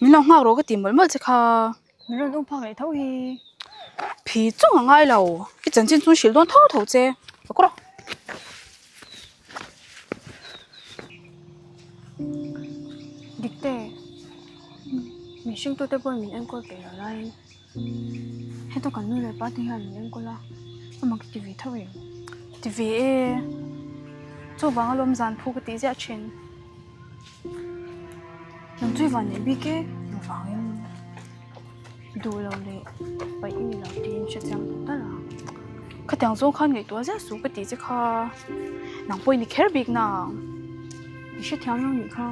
Min lo nghak rawh ka ti mawlh mawlh che kha. Min rawn um phak leh tho hi. Phi chung a ngai lo. I chanchin chu hrilh dawn tho tho che. Ka kawr a. Dikte, mihring tute pawhin min enkawl peih lo laiin heta kan nu leh pa te hian min enkawl a, a mak ti ve tho em? Ti ve e. Chuvang alawm zan phu ka tih ziah thin. Nang chu i van neih bik e. Engvangin duh lo leh paih i ni lo tiin hre chiang tawh tal a. Khatiang zawng khan ngaihtuah ziah suh ka tih che kha nang pawh i ni kher bik nang. I hrethiam lo nih kha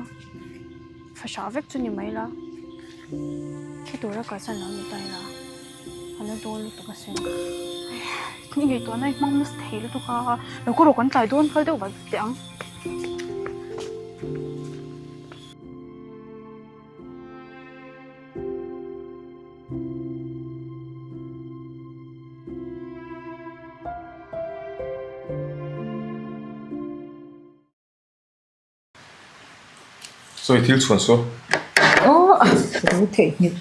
fahrah vek chu ni mai la, khi tura kalsan lo ni ta ila a la dawn lutuk asin. I ngaihtuahna i hmang nasa thei lutuk a, lo ka rawh kan tlai dawn kal deuh vat teh ang. Sawi thil chhuan saw. Aw a ru theihnghilh.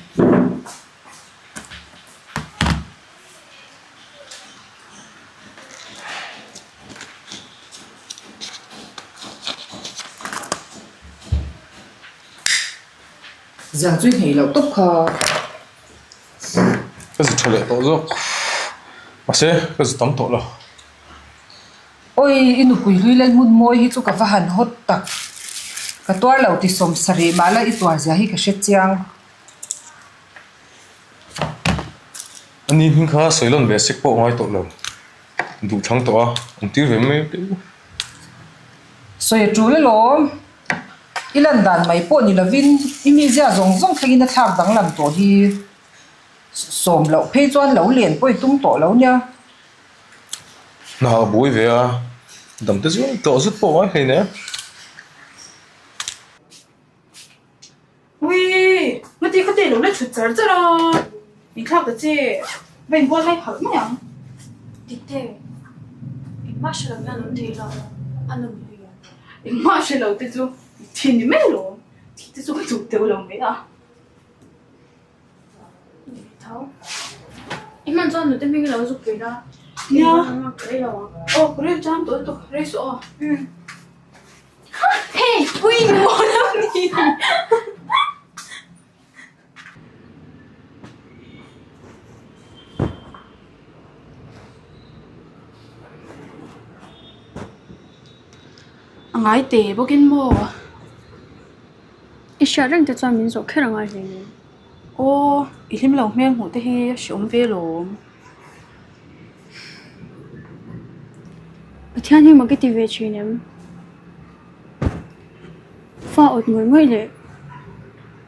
Zan chu i hneih loh tawp kha. Ka zi tha leh tawh zawk. Mahse ka zi tam tawh lo. Awi i nupui hlui leh hmun mawi hi chu ka va han hawt tak. Ka tuar lo ti sawm sarih mah la i tuar zia hi ka hre chiang. Ani hming kha sawi lawn ve sek pawh ngai tawh lo. Duh thlang tawh a, awm tir ve mai teh u. Sawi a tul alawm. I lan dan mai pawh ni lovin i mizia zawng zawng thlengin a thlak danglam tawh hi sawm loh phei chuan lo len pawh i tum tawh lo nia. Hna a buai ve a, dam te chuan tlawh zut pawh ngai hlein e. Ui! Ngati kha te lo la chhut char char a, min thlak ta che, va inbual lai halh mai ang. Dikte, engmah hre lo hian awm thei lo, a nawm hlui ang. Engmah hre lo te chu i thin ni mai alawm, thih te chu ka duh teuh lo mai a. Tho, i hman chuan nute hming i lo zuk pui la. Nia, aw ka rel chang tawh lutuk, rei suh aw. Hey, pui ni maw lo ni. A ngai te bawkin maw? I hriat reng te chuan min zawh kher a ngai hle ni. Aw, i hlim lo hmel hmuh te hi a hreawm ve lawm. Pathian hi mak i ti ve thin em? Fa awt ngawih ngawih leh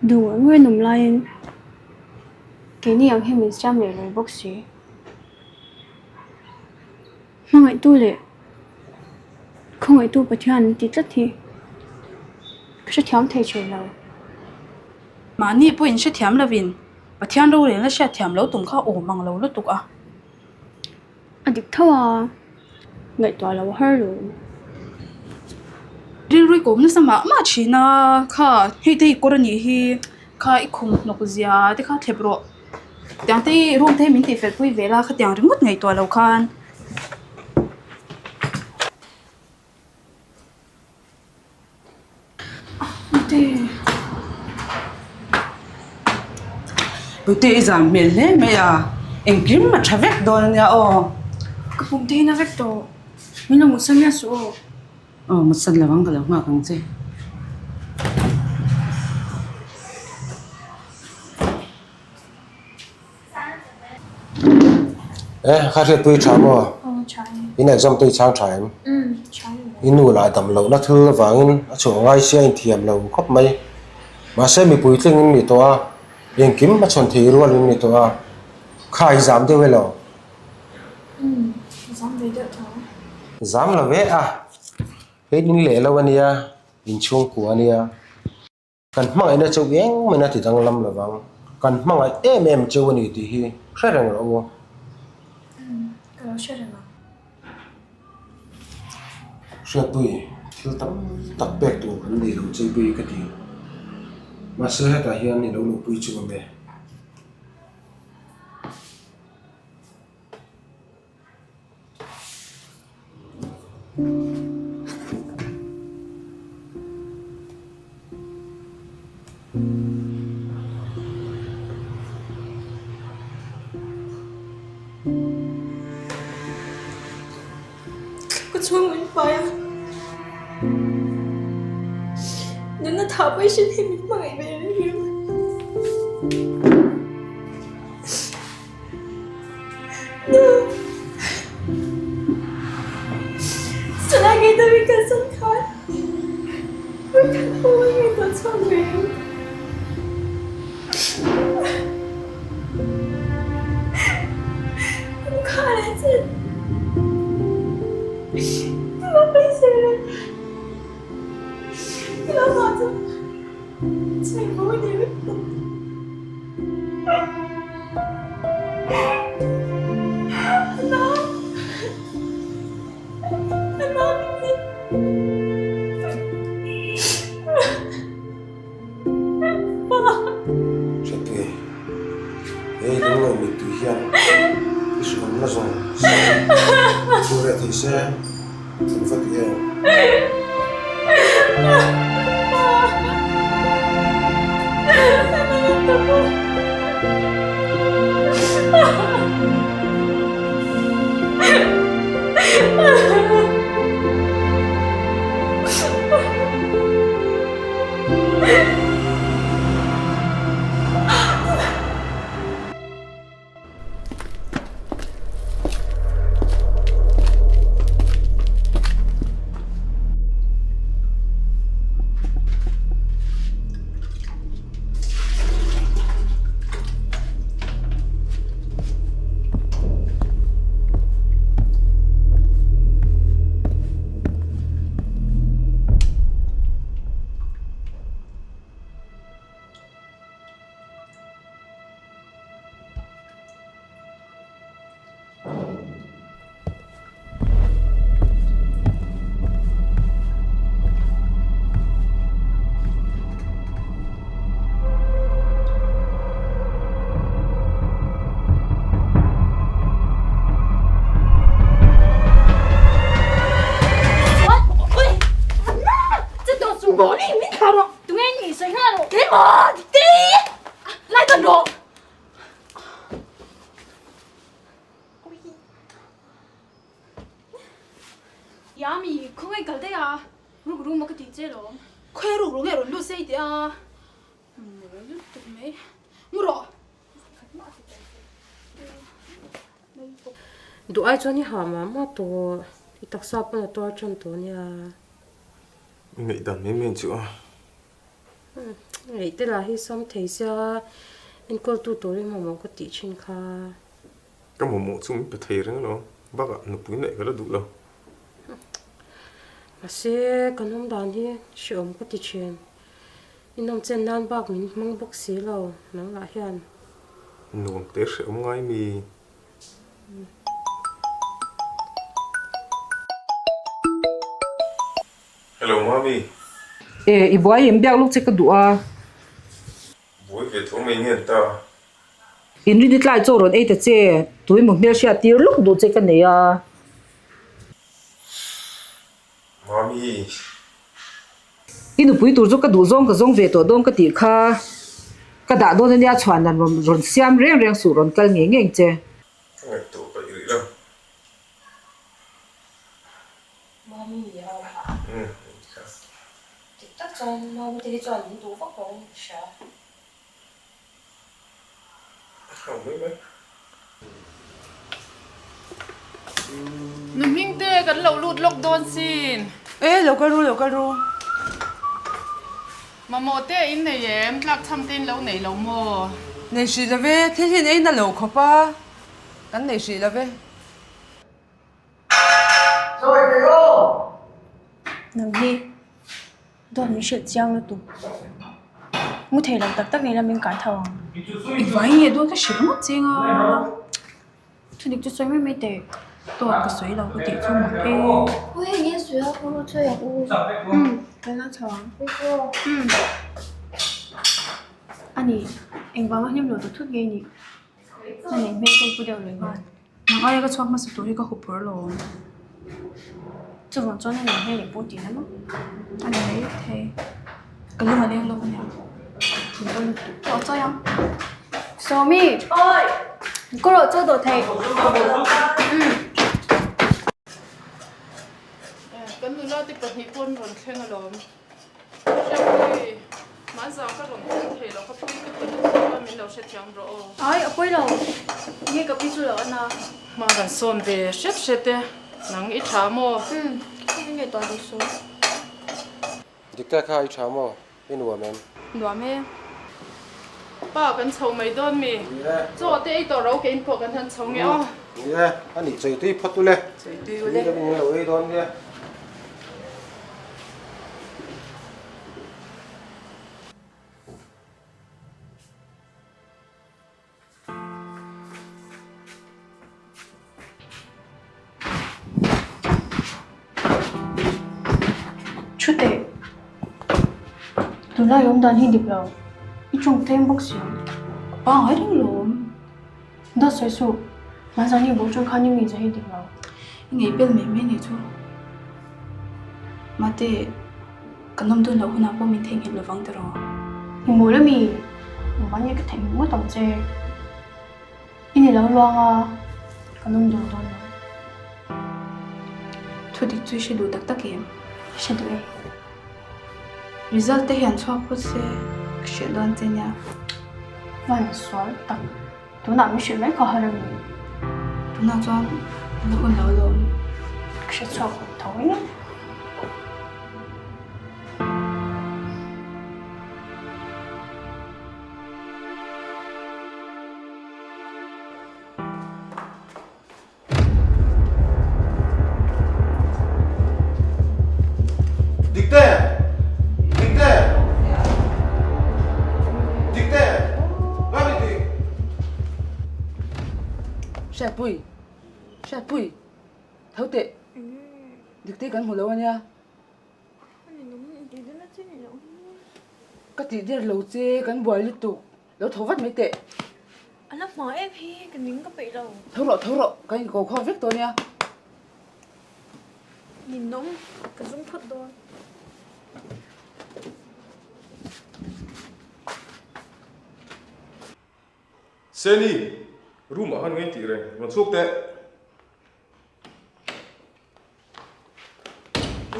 duh ngawih ngawih an awm laiin keini ang hi min siam leh lawi bawk si. Hmangaihtu leh khawngaihtu Pathian an ti tlat hi ka hrethiam thei thin lo. Mahni pawh in hrethiam lovin Pathian rorelna hriatthiam lo tum kha awm ang lo lutuk a. A dik tho a, ngaihtuah lo har lo. Rilru i kawm nasa mah mah thin a, kha hei te hi kawr a nih hi, kha i khum hnawk zia te kha thlep rawh. Tiang te hi room te hi min tihfel pui ve la khatiang ringawt ngaihtuah lo khan. Puite i zam hmel hle mai a, engkim a tha vek dawn ania aw. Ka pum te hi na vek tawh, min lo mutsan miah suh aw. Aw mutsan lo ang ka lo nghak ang che. E kha hriatpui tha maw? In exam te i chhang tha em? I nu lah dam lohna thil avangin a chhuah ngai sia a inthiam lo khawp mai. Mahse mipui tling in ni tawh a, engkim a chhawn thei rual in ni tawh a, kha i zam deuh elo? Zam lo ve a, hei in leh lo ania, inchhungkua ania. Kan hmangaihna cheu eng maina ti danglam lovang, kan hmangaih em em cheu a ni tih hi hre reng rawh u. Umm, ka lo hre reng ang. Hriatpui, thil tam tak pek tur kan nei lo chei pui ka ti. Mahse hetah hian i lo luhpui chu awm e. Ka chhung min pai a, nunna tha pawh i hre thei min hmangaih ve reng reng. Hretui, hei lunglo mittui hian i hriamna zawng zawng thu reh thei se kan va ti em? Duh ai chuan i ha mah mah tawh, i taksa pawn a tuar tan tawh ania. I ngaihdan mai mai chu a. Ngaih te lah hi sam thei sia, enkawltu turin mamawh ka tih thin kha. Ka mamawh chu min pe thei reng alawm, bakah nupui neih ka la duh lo. Mahse kan awm dan hi hrehawm ka ti thin. I nawmchen nan bak min hmang bawk si lo nang lah hian. Nuam te hrehawm ngai mi. Hello Mami. E, i buai em biak luk che ka duh a. Buai ve tho mai nge an ta. Inrin i tlai chaw rawn ei ta che, tui maw hmel hriat tir luk duh che ka nei a. Mami. I nupui tur chu ka duh zawng ka zawng ve tawh dawn ka tih kha ka dah dawn ania chhuan dan rawn rawn siam reng reng suh rawn kal ngei ngei che. Ka ngaihtuah paih rih lo. Mami a. Umm kha. Dik tak chuan Mami te hi chuan min duh vak lo in ka hria. Nu hming te kan lo lut lawk dawn sin. E lo kal ru lo kal ru. Mamawh te in nei em? Tlak chham te in lo nei lo maw? Nei hrih lo ve, thil hi in ei na lo khawp a, kan nei hrih lo ve. Nang hi Dawt min hrilh chiang lutuk. Mu thei lo tak tak ni la min kai tho ang. I vai nge dawt ka hrilh ngawt cheng a. Thudik chu sawi mai mai teh. Dawt ka sawi lo ka tih chu mak e. U hei nge sawi a u sawi ang u. Umm kan la chho ang. Umm. A ni, engvanga hlim lo ta thut nge ni? A nei hmel ka ipu deuh leh nghal. Nang aia ka chhuak hmasa tur hi ka hup pawr lo awm. Chuvang chuan a nei hmel i pu tihna maw? A ni mai thei. Ka lung a leng lawk a nia. Min dawn lutuk. Aw chawi ang. Sawmi! Awi! Ka rawh chaw dawh thei. Kan nula te pahnih pawn rawn thleng alawm. Hriatpui, Hmanzang ka rawn thleng thei lo, ka pui ka ti lutuk a, min lo hrethiam rawh aw. Ai, a pawi lo. Nge ka pi chu lo a na. Hma kan sawn ve hret hret e, nang i tha maw? Umm, ka min ngaihtuah duh suh. Dikte kha i tha maw? I nuam em? Nuam e. Pa kan chho mai dawn mi? Ni e. Chaw te ei tawh ro kein pawh kan han chho nge aw. Ni e, a nih chei tui phawt ule. Chei tui ule. Tui deuhin lo ei dawn nia. Thu teh, tunlai awm dan hi dik lo, i tawng tlem bawk si ang. Ka pangngai reng lawm. Dawt sawi suh, hmanzan hi bawh tawng khan i mi zah hi dik lo. I ngei bel mai mai nih chu. Mate, kan awm dawn loh hunah pawh min theihnghilh lovang tiraw? I mawl ami? Engvang nge ka theihnghilh ngawt ang che? I ni lo luang a, kan awm dun dawn lo. Thu dik chu i hre duh tak tak em? Hre duh e. Result te hian chhuak phawt se ka hrilh dawn che nia. Van sual tak, tunah min hrilh mai kha har em ni? Tunah chuan la hun lo lawm. Ka hre chhuak tho eng e. Dikte! Dikte! Dikte! Rami dik! Hriatpui! Hriatpui! Tho teh! Dikte kan hmu lo ania. Ka tih der lo che, kan buai lutuk. Lo tho vat mai teh. A la hma em hi, ka ning ka peih lo. Tho rawh, tho rawh, kan inko khawm vek tawh nia. Ninawm, ka zum phawt dawn. Seni, room ah khan ngei tih reng, rawn chhuak teh.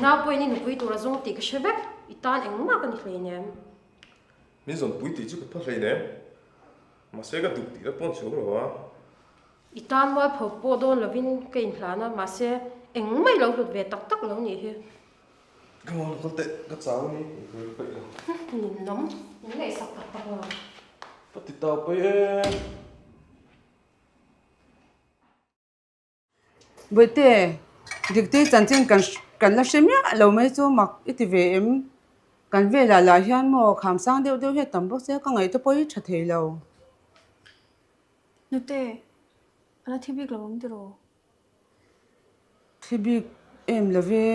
Nau pawhin i nupui tur a zawng tih ka hre vek, i tan engmah ka ni hleinem. Min zawnpui tih chu ka pha hleinem, mahse ka duh tih la pawn chhung lo a. I tan mualpho pawh dawn lovin ka inhlan a, mahse engmah i lo hlut ve tak tak lo nih hi. Ka ngawn kal teh, ka chau a ni, inhmel peih lo. Ninawm, min ngaihsak tak tak lo. Ka ti tau paih e. Bawihte, Diktei chanchin kan kan la hre miah lo mai chu mak i ti ve em? Kan velah lah hian maw kham sang deuh deuh hi a tam bawk sia ka ngaih te pawh hi tha thei lo. Nute, a la thi bik lo ang tiraw? Thi bik em lo ve,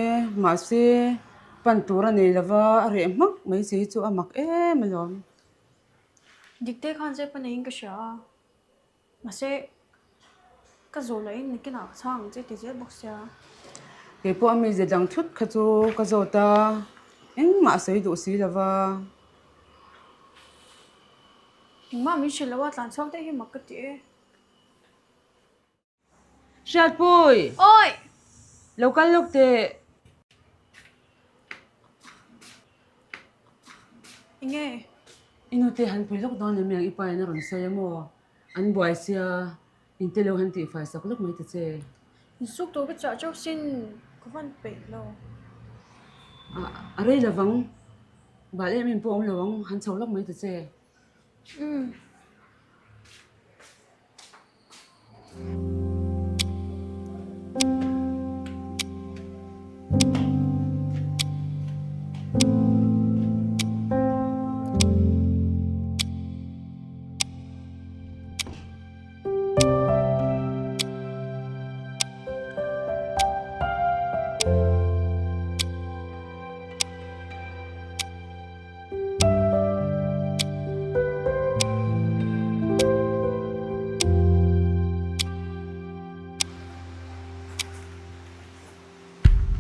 mahse pan tur a nei lova a reh hmak mai che hi chu a mak em alawm. Diktei khan zep a neiin ka hria a. Mahse, ka zawh loh in nakinah ka chhang ang che ti zel bawk sia. Kei pawh a mize dang thut kha chu ka zawt a, engmah a sawi duh si lo va. Engmah min hrilh lo a, tlan chhuak daih hi mak ka ti e. Hriatpui! Awi! Lo kal lawk teh. Enge? I nute han pui lawk dawn lem i pa in a rawn sawi a maw? An buai sia, in te lo han tihfai sak lawk mai ta che. Insuk tur ka chah chauh sin, ka van peih lo. A rei lovang, bal em em pawh a awm lo ang, han chho lawk mai ta che. Umm.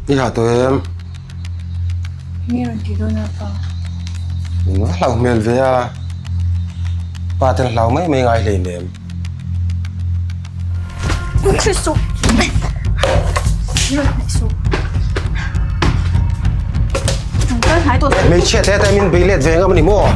I hah tawh em? Nge rawn tih dawn a pa? Min va hlauh hmel ve a, pa ten hlau mai mai ngai hleinem. Hmeichhia te te min bei let ve ngam a ni maw?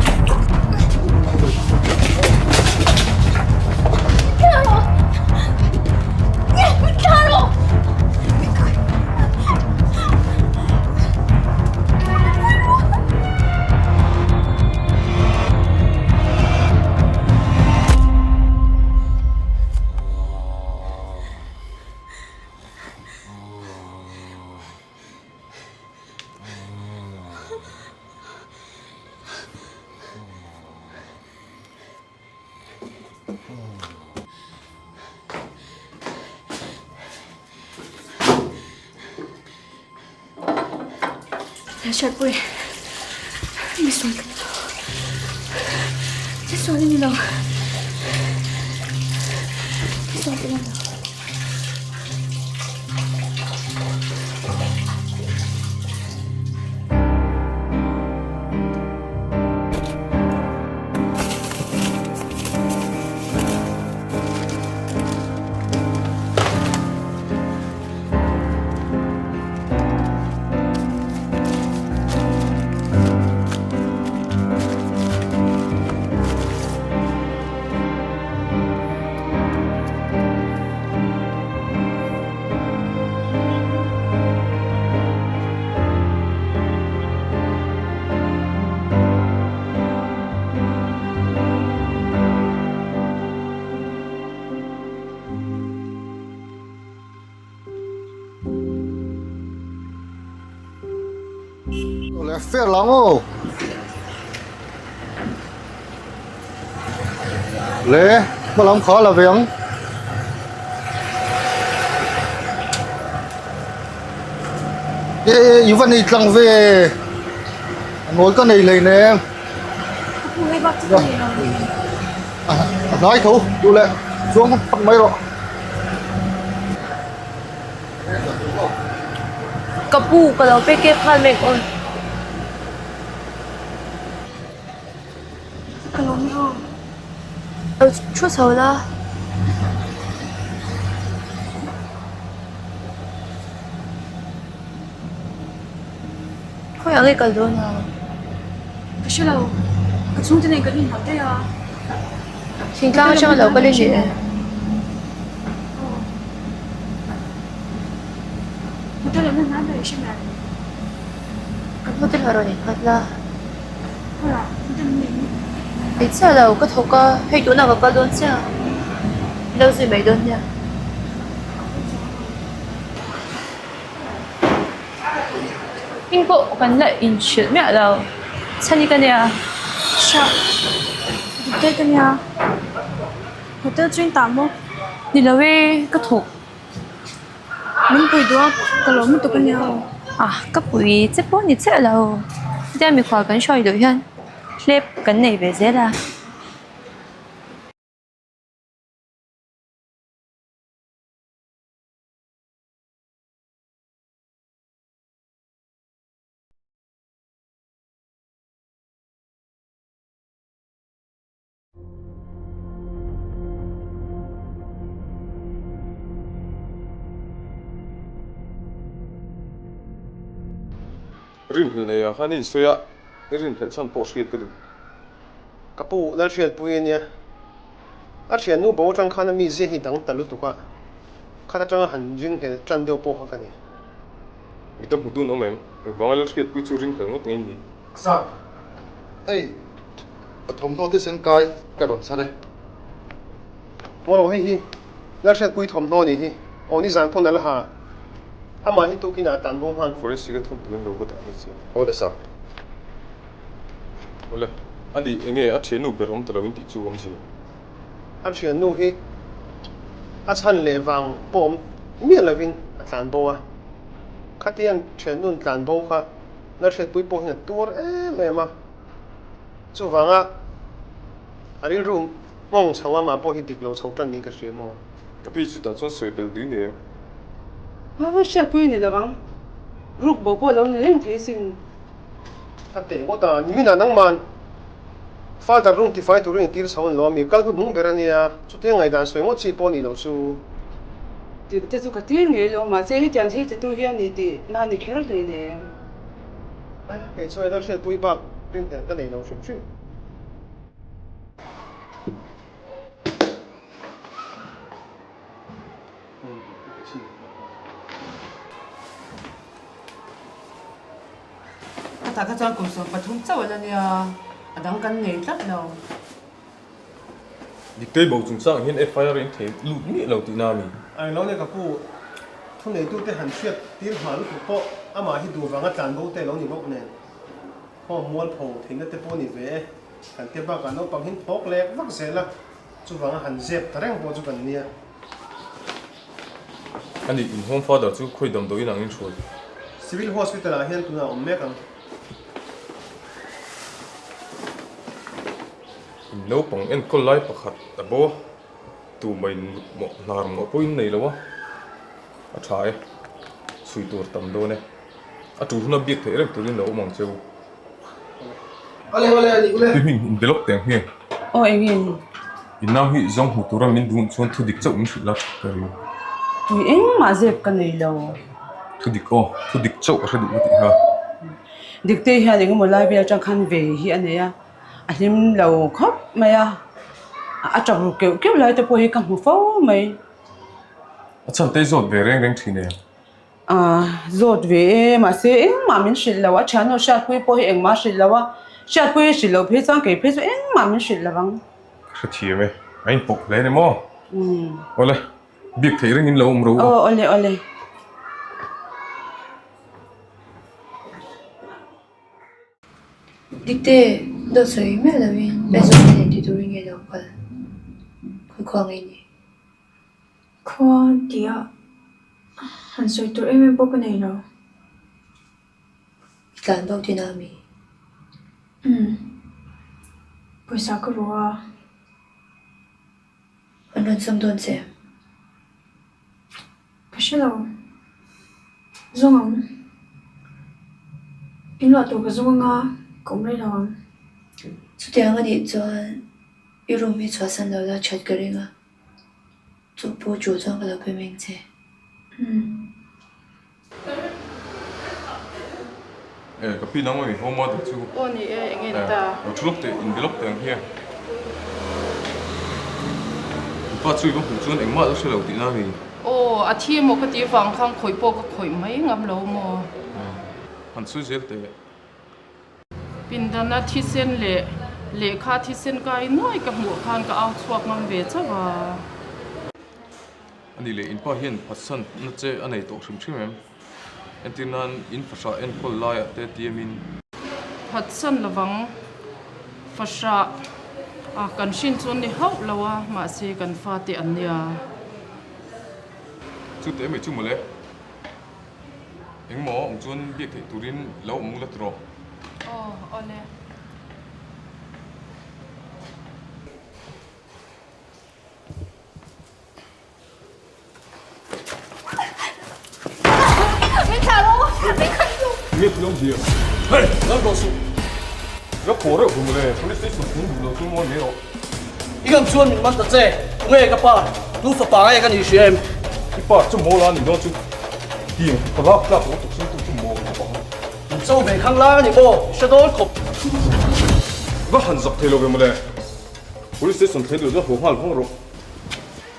Hriatpui, misual ka ni lo. Misual i ni lo. Misual ka ni lo. Fair lang aw. Le, hmalam kha la ve ang. E, i va nei tlang ve. A nawl ka nei hlei nem. A hnai tho duh leh chuang pak mai rawh. Ka pu ka lo pe kep nghal mek aw. Ka lo mi aw. Lo thu chho la. Khawi ang i kal dawn a? Ka hre lo. Ka chhungte nen kan inhauh daih a. Thingtlang atanga lo kal i ni e. Hotel awmna hna ber i hre mai. Kan hotel ah rawn innghat la. Khawiah hotel an nei maw? Ei chiah lo, ka thawk a, hei tunah ka kal dawn chiah. I lo zui mai dawn nia. Hming pawh kan la inhrilh miah lo. Chhani ka nia. Hriat dik daih ka nia. Hotel chu in tah maw? Ni lo e, ka thawk. Min pui duh a, ka lawm lutuk a nia aw. Ah, ka pui che pawh ni chiah lo. Hetia mikhual kan hruai duh hian hlep kan nei ve zel a. Rinhlelh nei ah khan i insawi a, i rinhlelh chhan pawh hriat ka duh. Ka pu Lalhriatpui a nia, a thiannu bo atang khan a mizia hi dang ta lutuk a, khat atanga han ringhlel tan deuh pawh kha ka ni. Mi ta hmu dun awm em? Engvanga Lalhriatpui chu ringhlel ngawt nge ni? Sir, hei ka thawmhnaw thisen kai ka rawn chhar e. Maw hei hi Lalhriatpui thawmhnaw nih hi aw nizan pawn a la ha amah hi tukin ah tan bo nghal. Forensic a thawm turin lo va dah mai che. Aw le sir. Awle, a nih enge a thiannu ber awm ta lo in tih chu awm zia. A thiannu hi a chhan leh vang pawh awm miah lovin a tlan bo a, khatiang thiannu tlan bo kha Lalhriatpui pawh hian a tuar em em a, chuvanga a rilru nghawng chho a mah pawh hi dik lo chho tan niin ka hria maw? Ka pi chutah chuan sawi belh dui nei em? Hriatpui ni lo ang. Ruk bo pawh lo ni reng thei sin. Ka teh ngawt a, niminah nangman Father room tifai turin i tir chho an lo a mi, kal hnuhnung ber a nia, chutia ngaihdan sawi ngawt chi pawh a nih loh chu. Tih te chu ka tir ngei lo, mahse hetiang thil titu hi a ni tih na ni kher hleinem. Kei chuan ilo hriatpui bak rinhlelh ka nei lo hrim hrim. Khatah kha chuan kum 13 chauh a la nia, a dang kan nei tlat lo. Diktei bo chungchang hian FIR in thei lut miah lo tihna a ni. A englo nia ka pu, thuneitute han hriat tir hma lutuk pawh amah hi duh vanga tlan bo te lo ni bawk nen. Home mualpho theihna te pawh a ni ve e. Kan te bakah naupang hin phawk lek vak zel a, chuvanga han zep ta reng pawh chu kan nia. A nih, in home father chu khawi damdawiin ang in hruai? Civil Hospital ah hian tunah a awm mek ang. In naupang enkawl lai pakhat a bo a, tumah in mut mawh hnar mawh pawhin nei lo a, a tha e, chhui tur tam dawn e. A tul huna biak theih reng turin lo awm ang che u. Ale ale ani ule. Ti hming in develop teh ang hi. Aw eng nge ni? In nau hi zawng hmu tura min duh chuan thu dik chauh min hrilh la ka ring. Tui engmah zep ka nei lo. Thu dik aw, thu dik chauh a hre duh ka tih kha. Diktei hian engemaw lai vel atang khan ve hi a nei a, a hlim lo khawp mai a, a tap ru keuh keuh lai te pawh hi ka hmu fo mai. A chhan te zawt ve reng reng thin e. Aaa zawt ve e, mahse engmah min hrilh lo a, thiannu Hriatpuii pawh hi engmah a hrilh lo a, Hriatpuii a hrilh loh phei chuan kei phei chu engmah min hrilh lo ang. Ka hrethiam e, a inpawh hle ni maw? Awle, biak theih rengin lo awm ro a. Aw awle awle. Dikte, dawt sawi miah lovin Aizawl hnen ti turin nge lo kal? Khawi khua ngei ni? Khua tia han sawi tur em em pawh ka nei lo. I tlan bo tihna a mi? Umm. Pawisa ka ru a. An rawn sawm dawn che em? Ka hre lo. Zawng ang. In luah tur ka zawng anga ka awm rei lo ang. Chutiang a nih chuan i room hi chhuahsan lo la that ka ring a. Chu pawh chu chuan ka lo pe meng che. Umm. E, ka pi nang mai home a chu. Aw ni e, eng nge ni ta? Lo thu lawk teh, in be lawk teh ang hian. I pa chu i va hmuh chuan engmah la hre lo tihna a ni. Aw, a thi emaw ka tih avang khan khawih pawh ka khawih mai ngam lo maw? Han sawi zel teh. Pindana thisen leh lehkha thisen kai nuai ka hmuh khan ka au chhuak ngam ve chauh a. A nih leh inpa hian phatsan na che a nei tawh hrim hrim em? Entir nan in fahrah enkawl laiah te tiamin. Phatsan lovang fahrah a kan hrin chu an ni hauh lo a, mahse kan fate an nia. Chuteh mai chu mawle. Engmaw awm chuan biak theih turin lo awm ula tiraw? Aw, awle. Min thlah rawh, min khat rawh. Nge thil awm zia? Hey, nan rawh suh. Ka pawh reuh hu mawle, police station thung duh lo chu mawi mai rawh. I ngam chuan min man ta che, tunge ka pa, tu fapa nge ka nih hria em? I pa chu mawl a ni dawn chu, tiang ka lak tlak lo tuk chu chu mawl khawp ang. Min cho ve khang lang a ni maw, i hre dawn khawp. Va han zak thei lo ve mawle, police station thleng duh chuan haw nghal vang rawh.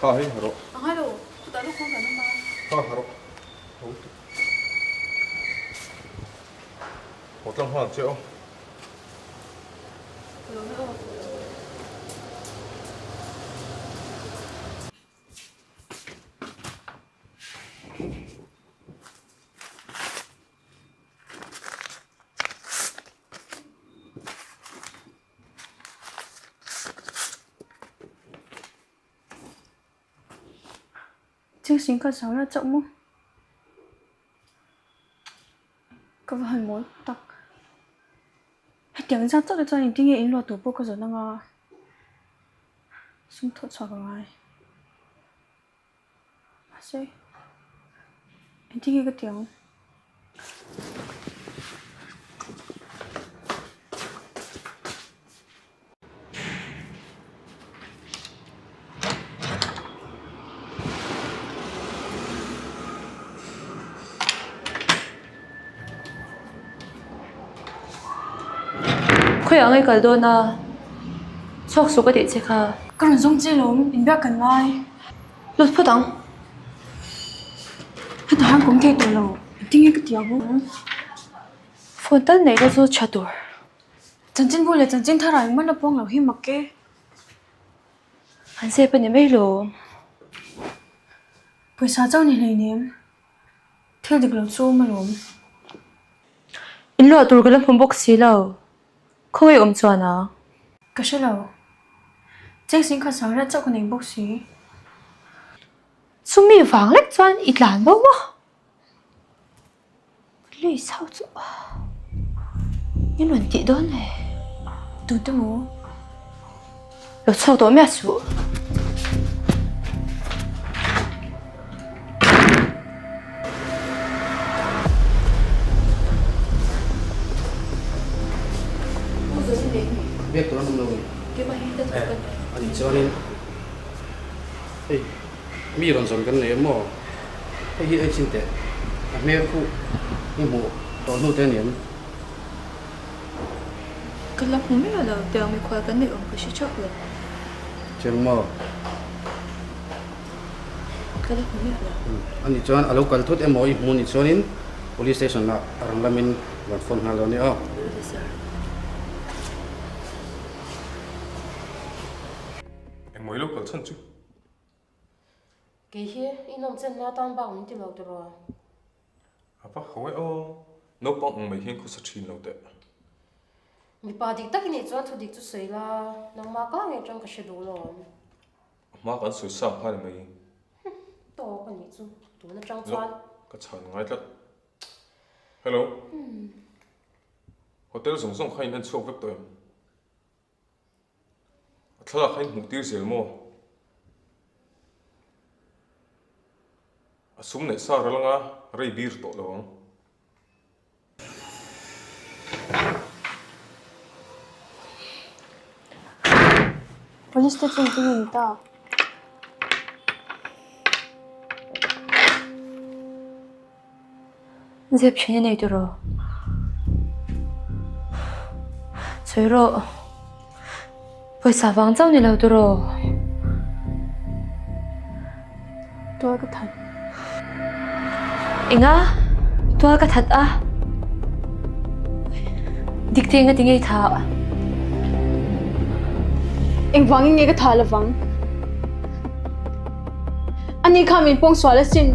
Kha hei ha rawh. A ngai lo, chutah lukhawng kan awm a. Kha ha rawh. Ho tuk. Haw tlang nghal che aw. Chiang sing kha sang la chauh maw? Ka va han mawl tak. Hetiang zat chauh te chuan engtin nge in luah tur pawh ka zawn anga sum thawh chhuak a ngai. Mahse engtin nge ka ti ang? Khawiah nge kal dawn a? Chhuak suh ka tih che kha. Ka rawn zawng che lawm, inbiak kan ngai. Lut phawt ang. Hetah hian kawm thei tawh lo, engtin nge ka ti ang? Phone tal neih la chu tha tur. Chanchin bu leh chanchin thar ah engmah la puang lo hi mak e. An zep a ni mai lo. Pawisa chauh ni hleinem. Thil dik lo chu awm alawm. In luah tur ka la hmu bawk si lo. Khawngaih awm chuan a? Ka hre lo. Cheng kha sang riat chauh ka nei bawk si. Chumi vang lek chuan i tlan bo maw? Lui chho chu min rawn tih dawn le. Tute maw? Lo chhuak tawh miah suh. Biak tur an awm lo ni. A nih chuanin hei mi rawn zawn kan nei em maw? Hei hi ei chhin teh. A hmel khuh i hmuh tawh hnu te a ni em? Ka la hmu miah lo, tiang mikhual kan neih awm ka hre theuh lo. Chiang maw? Ka la hmu miah lo. A nih chuan a lo kal thut emaw i hmu nih chuanin Police Station ah a rang lamin rawn phone nghal lo a ni aw. Awle sir. Engmaw i lo kal chhan chu? Kei hi i nawm chenna atan bak min ti lo tiraw? A va ho e aw, naupang ang mai hian khawsa thin lo teh. Mipa dik tak i nih chuan thu dik chu sawi la, nangmah ka ngei atang ka hre duh lawm. A hma kan sawi sa nghal mai. Hm, tawk a nih chu, tun atang chuan. Loh, ka chhan ngai tlat. Hello. Hotel zawng zawng kha in en chhuak vek tawh em? A thlalak kha in hmuh tir zel maw? A sum neih sa ral anga rei bir tawh lo ang. Police te chu engtin nge ni ta? Zep thin a nei tiraw? Sawi rawh. Pawisa vang chauh ni lo tiraw? Tual ka that. Enga? Tual ka that a? Dik te enga ti ngei tha? Engvangin nge ka tha lovang? Ani kha min pawng sual asin.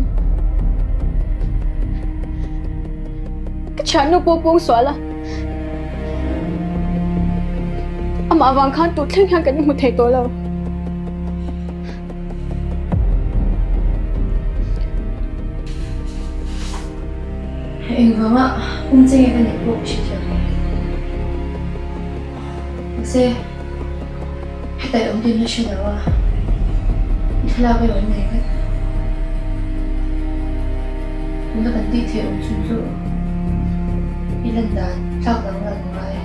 Ka thiannu pawh pawng sual a. Amah vang khan tut thleng hian kan inhmu thei tawh lo. Engvanga pum che nge ka nih pawh ka hrethiam lo. Mahse, hetah i awm tih na hre lo a, i thlalak erawh an nei vek. Tuna kan tih theih awm chhun chu i lan dan thlak danglam a ngai.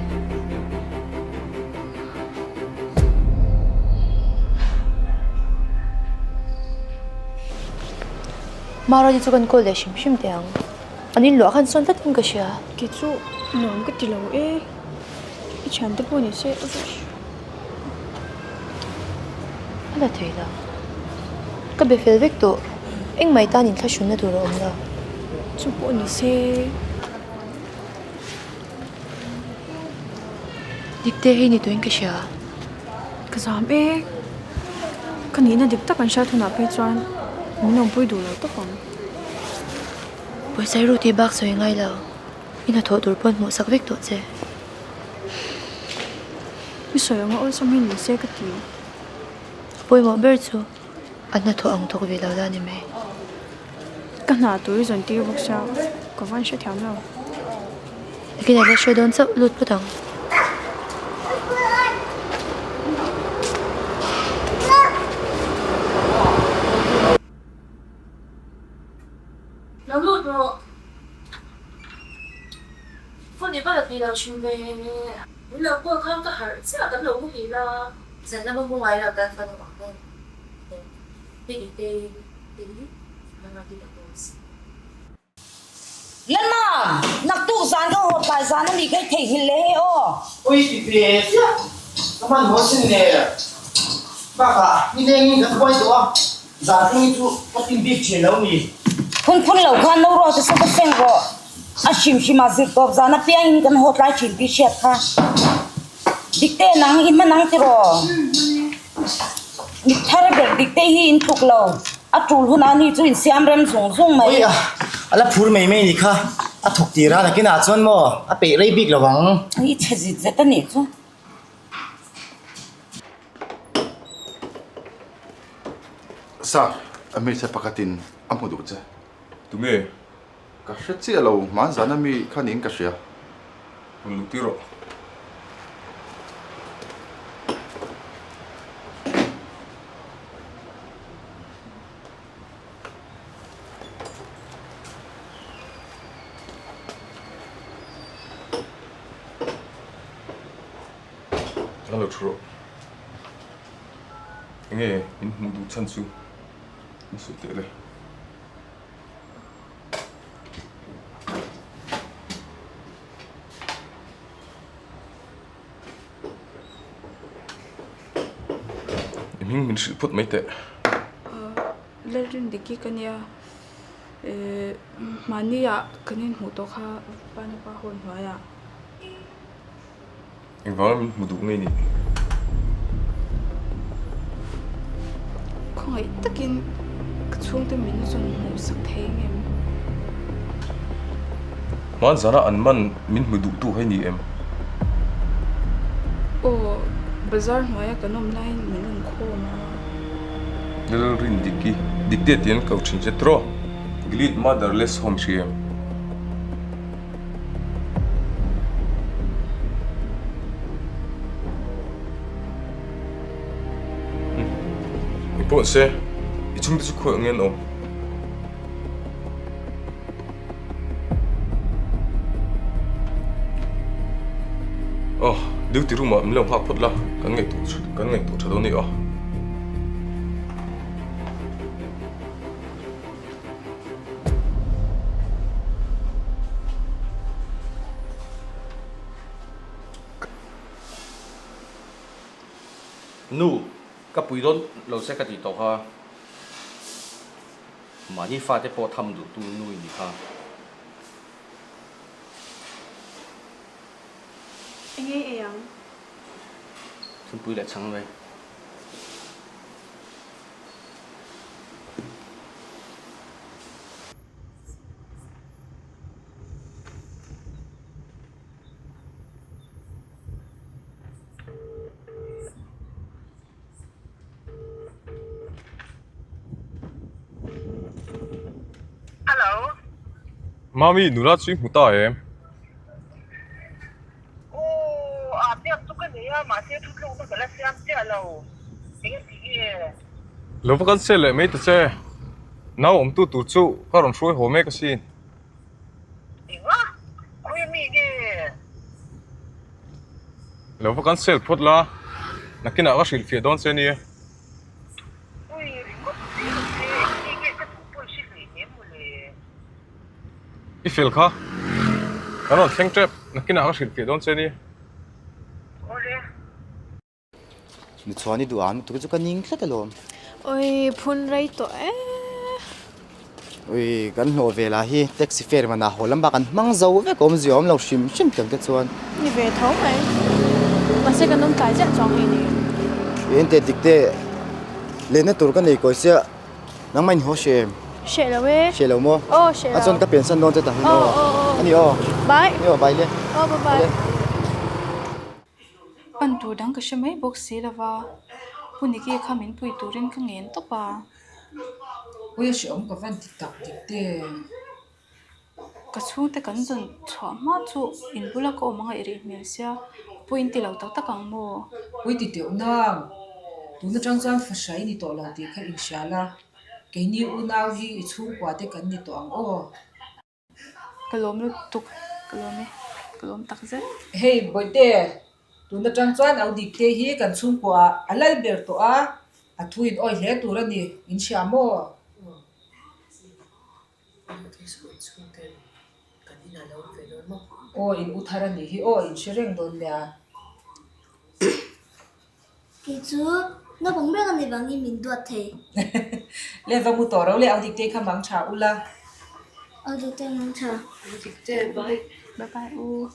Mara te chu kan call leh hrim hrim teh ang. An inluah khan sawn tlat in ka hria. Kei chu nuam ka ti lo e. I thian te pawh ni se A la thei lo. Ka be fel vek tawh. Engmah i tan inthlahrunna tur a awm lo. Chu pawh ni se. Dik te hi ni tuin ka hria. Ka zam e. Ka nihna dik tak an hriat hunah phei chuan min awmpui duh lo tawp ang. Pawisa ru tih bak sawi ngai lo. I hnathawh tur pawn hmuh sak vek tawh che. I sawi anga awlsam hi ni se ka ti. A pawimawh ber chu a hnathawh ang thawk ve lo la ni mai. Ka hna tur i zawn tir bawk sia, ka van hrethiam lo. Nakin a la hre dawn chauh lut phawt ang. Lo lut rawh. ni lo thin ve. Min lo call khan ka harh chiah kan lo muhil a. Zan lama mu ngai lo tan fanu ang nen hei Dikte te hi Mama-ti ka boss. Lalma, naktuk zan ka haw tlai zan a nih kha i theihnghilh leh hei aw. Ui ti ve chiah, ka hman haw sin le. Bakah nilengin ka thuai tawh a, zan thleng hi chu ka tin bik thin lo ni. Phun phun lo khan no ruah chu saw ka seng rawh. A hrim hrim ah zir tawp zan apiangin kan haw tlai thin tih hriat kha. Dikte nang i hman ang tiraw? Mit thar ber dikte hi in tluk lo. A tul hunah ni chu insiam rem zung zung mai. Ui a, a la phur mai mai ni kha. A thawk tir a, nakinah chuan maw a peih rei bik lo ang. I chhe zit zet a nih chu. Sir, hmeichhe pakhatin a hmu duh che. Tunge? Ka hre chiah lo, hmanzana mi kha niin ka hria. Rawn luh tir rawh. A lo thu rawh. Enge in hmuh duh chhan chu in sawi teh le. I hming min hrilh phawt mai teh. Lalrindiki ka nia. Mahnia kan inhmuh tawh kha Vanapa hawn hnuaiah. Engvanga min hmu duh ngei ni? Khawngaih takin ka chhungte min zawn hmuh sak thei ngem? Hmanzana an man min hmu duh tu hei ni em? Aw, bazar hnuaia kan awm laiin min rawn khawm a. Lalrin Diki, Dikte tih an ko thin che tiraw? Gilead Motherless Home hria em? Engpawh se, i chhungte chu khawi angin an awm. Aw, duty room ah min lo nghak phawt la, kan ngaihtuah kan ngaihtuah tha dawn a ni aw. Nu, ka pui dawn lo che ka tih tawh kha. Mahni fate pawh tham duhtu nu i nih kha. Enge ei ang? Thingpui leh chhang mai. Hello. Mami, nula chu i hmu ta em? Aw, a biak chu ka nei a, mahse thutlukna ka la siam chiah lo. Eng ti nge? Lo va kan sel leh mai ta che. Nau awmtu tur chu ka rawn hruai haw mek asin. Enga? Khawi mi nge? Lo va kan sel phawt la, nakinah ka hrilhfiah dawn che nia. Ui, ringawt zel che, eng nge ka duh pawh i hre hleinem mawle. I fel kha. Kan rawn thleng tep, nakinah ka hrilhfiah dawn che nia. Awle. Mi chhuan i duh ang lutuk chu ka ning tlat alawm. Oi, phun rei tawh e. Oi, kan hlawh ve lah hi taxi fare manah haw lam bak an hmang zo vek awm zia awm lo hrim hrim tiang te chuan. Ni ve tho mai. Mahse kan awm tlai chiah chuang hei ni. Eng teh dik teh lenna tur ka nei kawi sia. Nangmah in haw hreh em? Hreh lo e. Hreh lo maw? Aw, hreh lo. A chuan ka pensan dawn che ta hian aw. Aw, aw, aw. A ni aw. Bye. Ni aw, bye le. Aw, bye bye. Pan tur dang ka hre mai bawk si lo va, Pu Niki kha min pui turin ka ngen tawp a. Ui a hrehawm ka van ti tak dik te. Ka chhungte kan zawn chhuah hma chu in bula ka awm anga i rih hmel sia, Pu in ti lo tak tak ang maw? Ui ti teuh nang, tun atang chuan fahra i ni tawh lo tih kha inhria la, keini unau hi i chhungkua te kan ni tawh ang aw. Ka lawm lutuk, ka lawm e. Ka lawm tak zet. Hei Bawihte, tun atang chuan au Dikte hi kan chhungkuaah a lal ber tawh a, a thu in awi hle tur a ni, in hria maw? Aw in u thar a nih hi aw, in hre reng dawn nia. Kei chu naupang ber a nih vangin min duat thei. Le va mu tawh ro le, au Diktei kha mang tha ula. Au Diktei mang tha. Au Diktei bye. Bye bye u.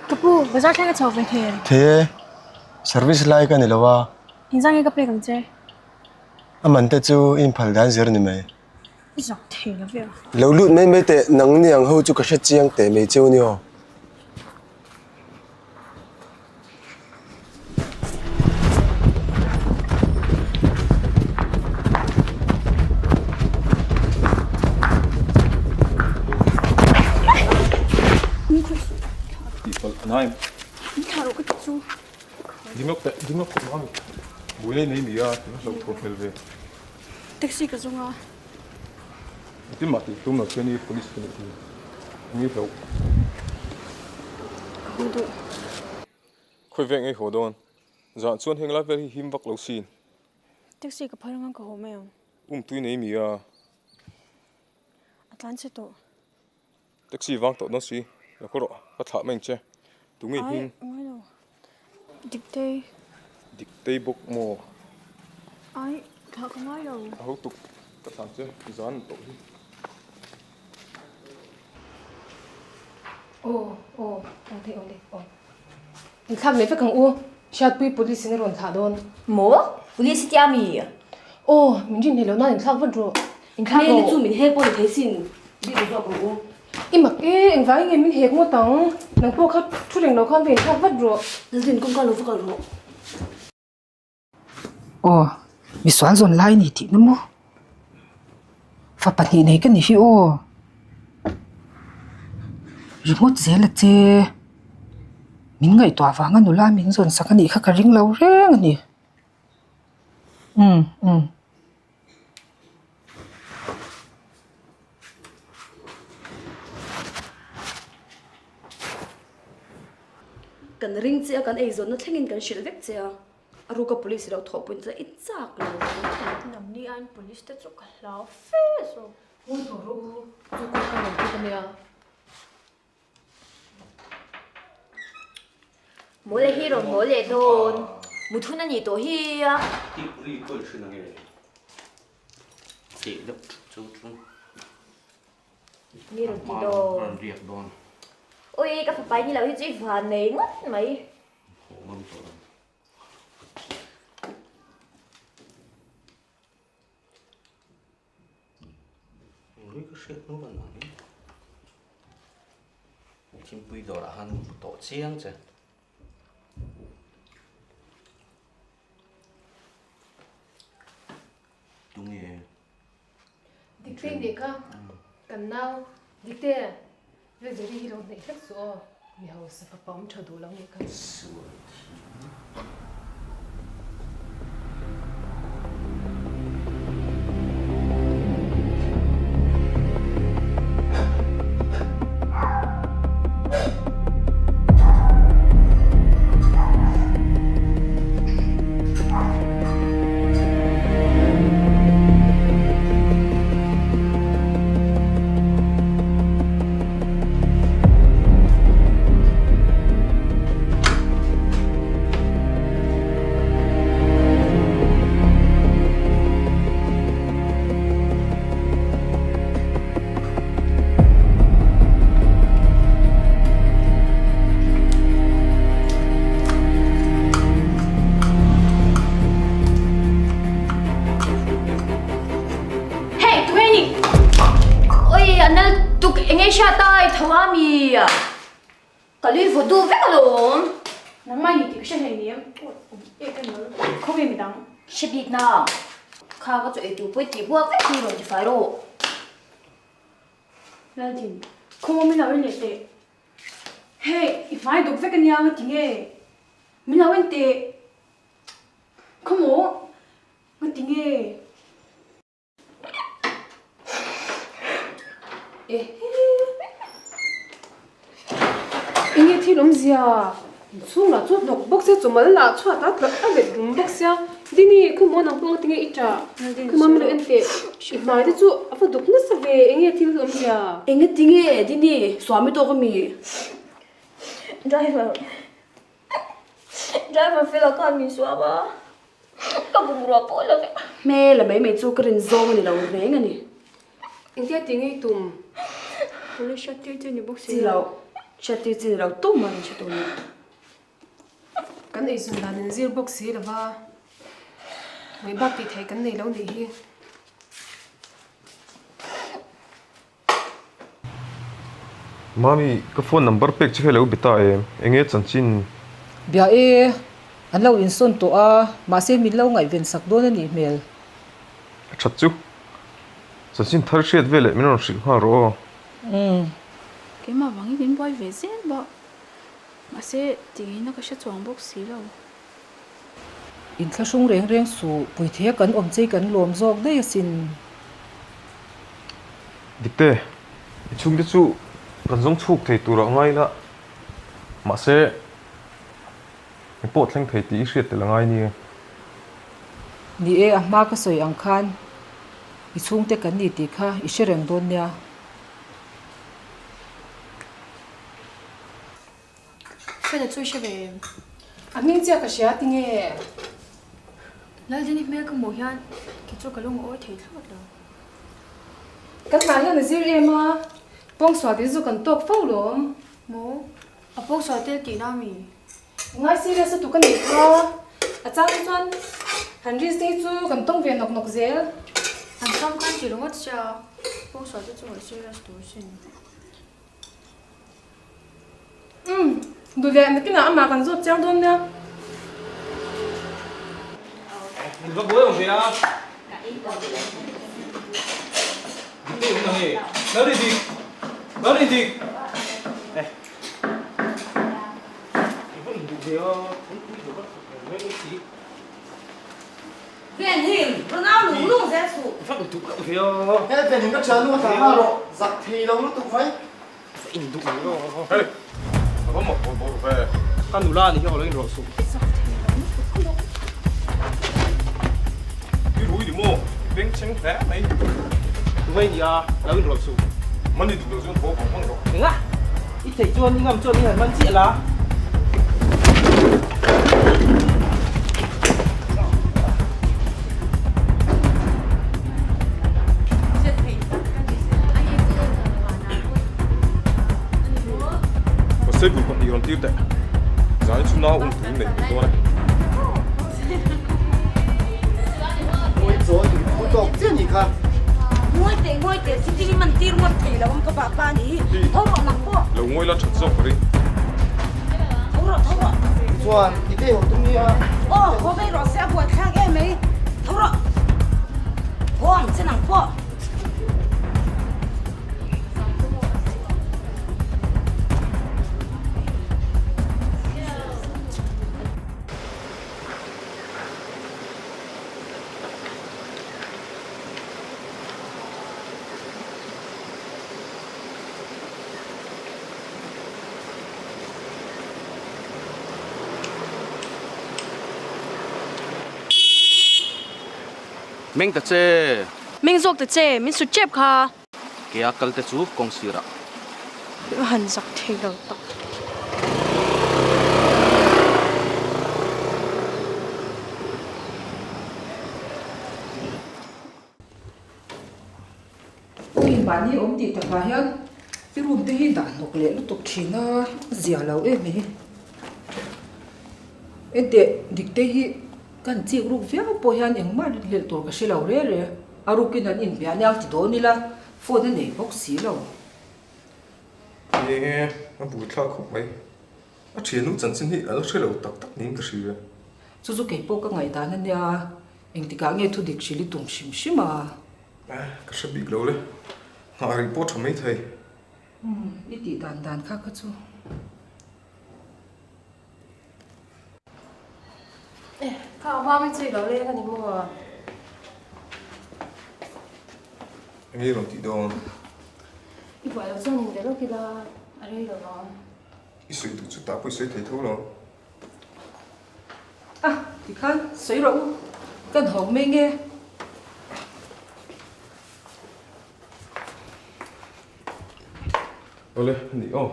Ka pu, bazar thleng a chho ve thei em? Thei e, service lai ka ni lo a. Engzang nge ka pek ang che? A man te chu i inphal dan zir ni mai. I zak thei lo ve a. Lo lut mai mai teh, nang ni ang ho chu ka hre chiang teh mai cheu ni aw. Tihpalh a nai. Min thlah rawh ka ti chu. Ding lawk teh, ding lawk teh mami. Buai nei nei mi a, tih hloh thaw hmel ve. Taxi ka zawng a. Engtin mah tih tum lo chuan i police ka nih hi. Eng i hloh. Ka haw duh. Khawi vek ngei haw dawn. Zah chuan heng lai vel hi him vak lo sin. Taxi ka phal anga ka haw mai ang. Um tui nei mi a. A tlan che tawh. Taxi vang tawh dawn si, la khaw rawh, ka thlah mai ang che. Tunge hming? Ai, ngai lo. Diktei. Diktei bawk maw? Ai, thlah ka ngai lo. A ho tuk, ka thlah ang che, zan tawh hi. Aw, aw, awle, awle, aw. Inthlak leh vek ang u, Hriatpui police in a rawn thlah dawn. Maw? Police i tia mi? Aw, min rin hei lo nan inthlak vat rawh. Inthlak rawh. Hmel chu min hek pawh ni thei sin, bik ru zawk rawh u. I mak e, engvangin nge min hek ngawt ang? Nang pawh kha thu reng lo khan va inthlak vat rawh. Lalrin kawngka lo va kal rawh. Aw, misual zawn lai ni tihna maw? Fa pahnih nei ka ni hi aw. Ringawt zel a che. Min ngaihtuah vanga nula min zawn sak a nih kha ka ring lo reng a ni. Umm umm. Kan ring che a, kan eizawnna thlengin kan hrilh vek che a. A ruka police lo thawhpui chu i chak lo ang. Nangni aiin police te chu ka hlau fe zawk. Ngawi tawh rawh u, chu kawng ka rawn tuk ania. Mawle hi rawn haw leh dawn. Muthun a nih tawh hi a. Tih ri pawh i hrin ange. Tih deuh thut chu chu. Mi rawn ti dawn. Rawn riak dawn. Ui ka fapa i ni lo hi chu i van nei ngawt mai. Haw ngam tawh lo. Ui ka hriat hnu kan ang hi. Thimpui dawrah khan hmu tawh chiang che. Tunge? Dikte nih kha kan nau Dikte Lalzeri hi lo hnaih hlek suh aw, mi hausa fapa awm tha duh lo nih kha. Sual thi. Hey, tu nge ni? Oi, a nal tuk eng nge hriat a, i tho a mi? Ka lui vaw duh vek alawm. Nangmah ni tih ka hre hlei nia. Aw, ek emaw khaw nge midang? Hre bik na. Kha ka chu eitur pawh i tih buak vek hi rawn ti fai rawh. Laldin, khaw awm in lo en leh teh. Hey, i hmai duk vek ania nga ti nge? Min lo en teh. Khawmaw? Ngati nge? Enge thil awmzia? Inchhung lah chu hnawk bawk sia chawmal lah chhuat a tla a let dum bawk sia. Dini khawmaw nang pawh ngati nge i ṭah? Khawmaw min lo en teh. I hmai te chu a va duk nasa ve enge thil awmzia? Enge tinge Dini suami tawk a mi? Driver Driver fel ah khan min suam a, ka bungrua pawh la vek. Hmel a mai mai chu ka rin zawng a ni lo reng a ni. Engtia ti ngei tum? Police hriat tir chi a ni bawk si lo. Chi lo, hriat tir chi ni lo tum a ni hre tur ni. Kan eizawn dan in zir bawk si lo va, ngaihbak tih theih kan nei lo nih hi. Mami, ka phone number pek che kha i lo be ta em? Enge chanchin? Bia e, an lo insawn tawh a, mahse min lo ngaihven sak dawn a nih hmel. A that chu. Chanchin thar hriat veleh min rawn hrilh nghal rawh aw. Umm. Keimah vangin min buai ve zel bawk. Mahse, tingin a ka hre chuang bawk si lo. Inthlahrung reng reng suh, puithia kan awm chei kan lawm zawk daih asin. Dikte, i chhungte chu kan zawng chhuk thei turah ngai ila, mahse eng pawh thleng thei tih i hriat tel a ngai nia. Ni e, a hma ka sawi ang khan i chhungte kan ni tih kha i hre reng dawn nia. Fela chu i hre ve em? A hming chiah ka hria tinge? Laldini hmel ka hmuh hian kei chu ka lung a awi thei thlawt lo. Kan hna hian a zir em a, pawngsual te chu kan tawk fo lawm. Maw? A pawngsual tel tihna ami? Ngai serious a tuk a nih kha. A chang hi chuan han risk te hi chu kan tawng ve nawk nawk zel. An chang khan ti ringawt sia, pawngsual te chu ngaih serious tur sin. Umm, duh leh nakinah amah kan zawt chiang dawn nia. Min va buai awm ve a. Dik te awm na nge? Lal rin dik! Lal rin dik! Eh. I va induh ve a, thingpui lo va thawk reng reng mai si. Ven him, rawn au lung lung zel suh. I va induh reuh ve a. He ven him ka thian nu a tla nghal rawh, zak thei lo lutuk mai. Va induh reuh a. Hey, a va mak bawrh bawrh ve. Ka nula ni hi a lo inrawlh suh. Zak thei lo lutuk ka lawm. I rui ni maw? I beng cheng hle mai. Tungai ni a, lo inrawlh suh. Man i duh loh chuan haw vang vang rawh. Enga? I theih chuan i ngam chuan i han man chiah la. Constable pahnih rawn tir teh. Zai chu nau um tur nei tur dawn e. Ngawi chawl i phu tawk chiah ni kha. Ngawi teh ngawi teh chu thil i man tir ngawt thei lo ang ka vahpa a ni. Tho rawh nang pawh. Lo ngawi la that zawk ka ring. Tho rawh tho rawh. Chuan i tei ho tum nia. Aw haw vei rawh se a buaithlak em mai. Tho rawh. Haw ang che nang pawh. Meng ta che! Meng zawk ta che, min sut tep kha. Ke a kal te chu kawng sirah. A han zak thei lo tak. Ui mahni awm tih takah hian i room te hi dah hnawk leh lutuk thin a, a zia lo em hi. Enteh dik te hi kan chik ruk viau pawh hian engmah hlelh tur ka hre lo reng reng. A rukin an inbiah aniang ti dawn ila phone a nei bawk si lo. Ni e, a buaithlak khawp mai. A thiannu chanchin hi a la hre lo tak tak niin ka hria. Chu chu kei pawh ka ngaihdan a nia, engtikah nge thu dik hrilh i tum hrim hrim a? Ka hre bik lo le, nghah rih pawh tha mai thei. Umm, i tih dan dan kha kha chu. Kha a mami chu i lo leng a ni maw? Enge i rawn tih dawn? I buai loh chuan inbe lawk ila a rei lo ang. I sawi duh chu tah pawh i sawi thei tho lo. A, tikhan sawi rawh u, kan hawng mai nge? Awle, a ni aw.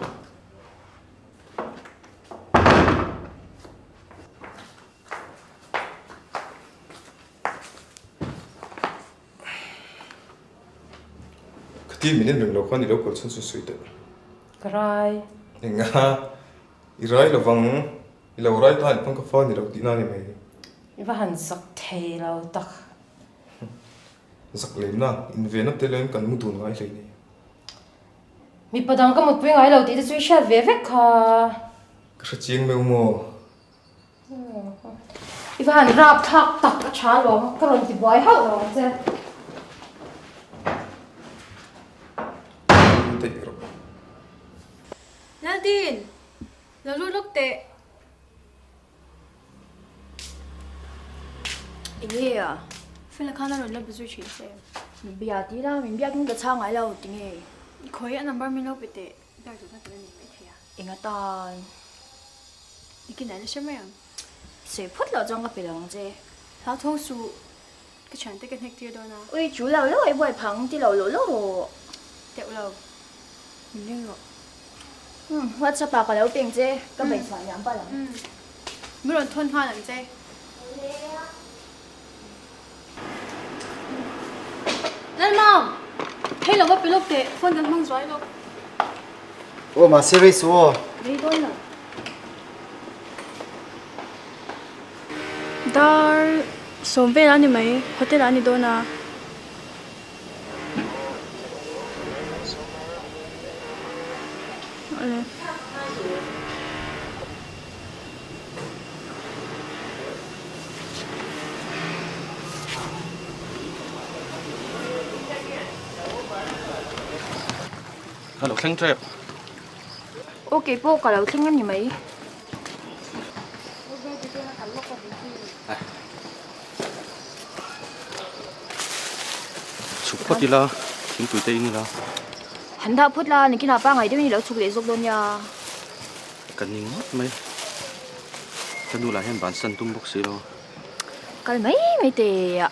Khati min en reng lo khan i lo kal chhan chu sawi teh. Ka rai. Enga, i rai lovang, i lo rai ta in pawn ka fa ni lo tihna a ni mai. I va han zak thei lo tak. Zak lemna, invenna te leng kan mu dun ngai hlei nei. Mipa dang ka mutpui ngai lo tih te chu i hriat ve vek kha. Ka hre chiang meuh maw? I va han rap thlak tak a tha alawm, ka rawn ti buai hauh lo ang che. Daih rawh. Laldin, lo lut lawk teh. Enge a? Fela khan a rawn la be zui thin che. Bia ti la, min biak in ka chhang ngai lo tinge? Khawi a number min lo pe teh, biak duhna ka la nei mai thei a. Enga tan? Nikin ah la hre mai ang. Sawi phawt loh chuan ka pe lo ang che. Hlauthawng suh, ka thiante ka hnek tir dawn a. Ui, chu lo lo i buai phang ti lo lo lo rawh. Teuh lo, min ring rawh. Umm, WhatsApp ah ka lo peng che, ka bei chhuah liam palh ang. Umm, min rawn thawn nghal ang che. Lalmam, hei lo va pe lawk teh, phone kan hmang zuai lawk. Aw mahse rei suh aw. Rei dawn lo. Dar sawm vel a ni mai, hotel ah a ni dawn a. Ka lo thleng tep. Aw kei pawh ka lo thleng a ni mai. Chhuk phawt ila, thingpui te in ila. Han dah phawt la, nikinah pangngai deuhin i lo chhuk leh zawk dawn nia. Ka ning ngawt mai. Ka nu lah hian bansan tum bawk si lo. Kal mai mai teh a.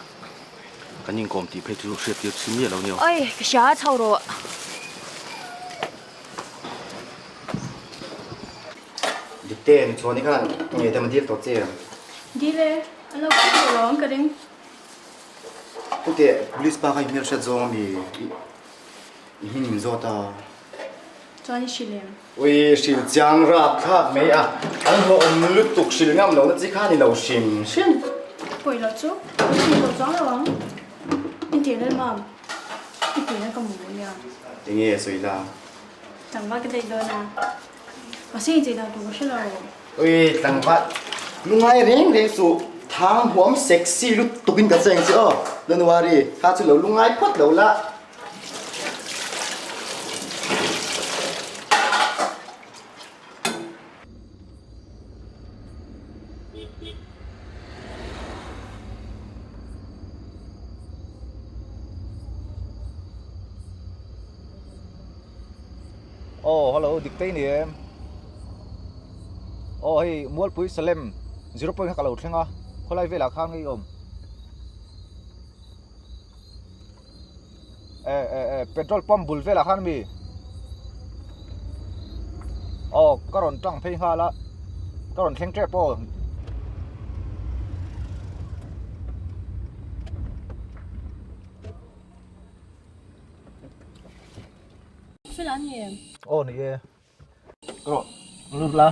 Kan inkawm tih phei chu hriat tir chi miah lo nia. Oi, ka hria a chho rawh. Dikte, Chhuani khan ngei dam a dil tawh che em? Dil e, a lo kal tawh lo ang ka ring. Pute, police pa kha i hmelhriat zawng ami i hming min zawt a. Chuan i hrilh em? Ui, hrilh chiang rap thlak mai a, an hlawhawm lutuk hrilh ngam lohna chi kha a ni lo hrim hrim. Pawi loh chu, ka hrilh tawh chuang lo ang. Intir lel mam, i puihna ka mamawh nia. Enge a sawi la? Tlangval ka daih dawn a, mahse inchei dan tur ka hre lo. Ui, tlangval, lungai reng reng suh, thang huam sexy lutuk in ka cheng che aw, don't worry, kha chu lo lungai phawt lo la. Aw hello dik te ni em aw hei Mualpui Salem zero point kha ka lo thleng a khawlai velah khan ngei awm eh eh eh petrol pump bul velah khan ami aw ka rawn tang phei nghal a ka rawn thleng tep aw. Fel a ni em? Aw ni e. Rawh lut la.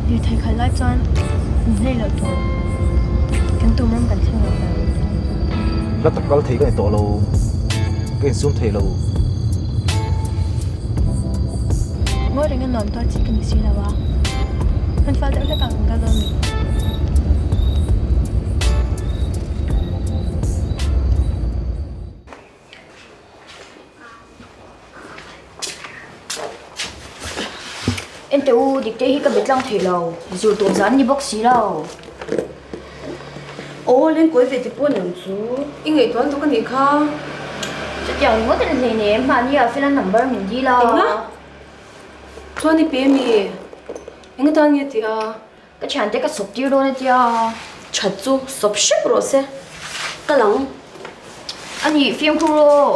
Lirthei khalh lai chuan inhlei loh tur kan tum ram kan thleng lo ber. La tak kal thei ka ni tawh lo, ka insum thei lo. Ngawi reng a nuam tawh chi ka ni si lo a, hman fal deuh hlek ang kan kal dawn mi. Enteh u, Diktei hi ka be tlang thei lo, zir tawh zan ni bawk si lo. Aw, lengkawi ve te pawh nang chu. I ngaihtuah lutuk a nih kha. Chutiang ringawt a ni hleinem, mahni ah Fela number min dil a. Enga? Chuan i pe mi? Enga tan nge tih a? Ka thiante ka sawp tir dawn a tia. That chu sawp hrep rawh se. Ka lang. A nih fimkhur aw.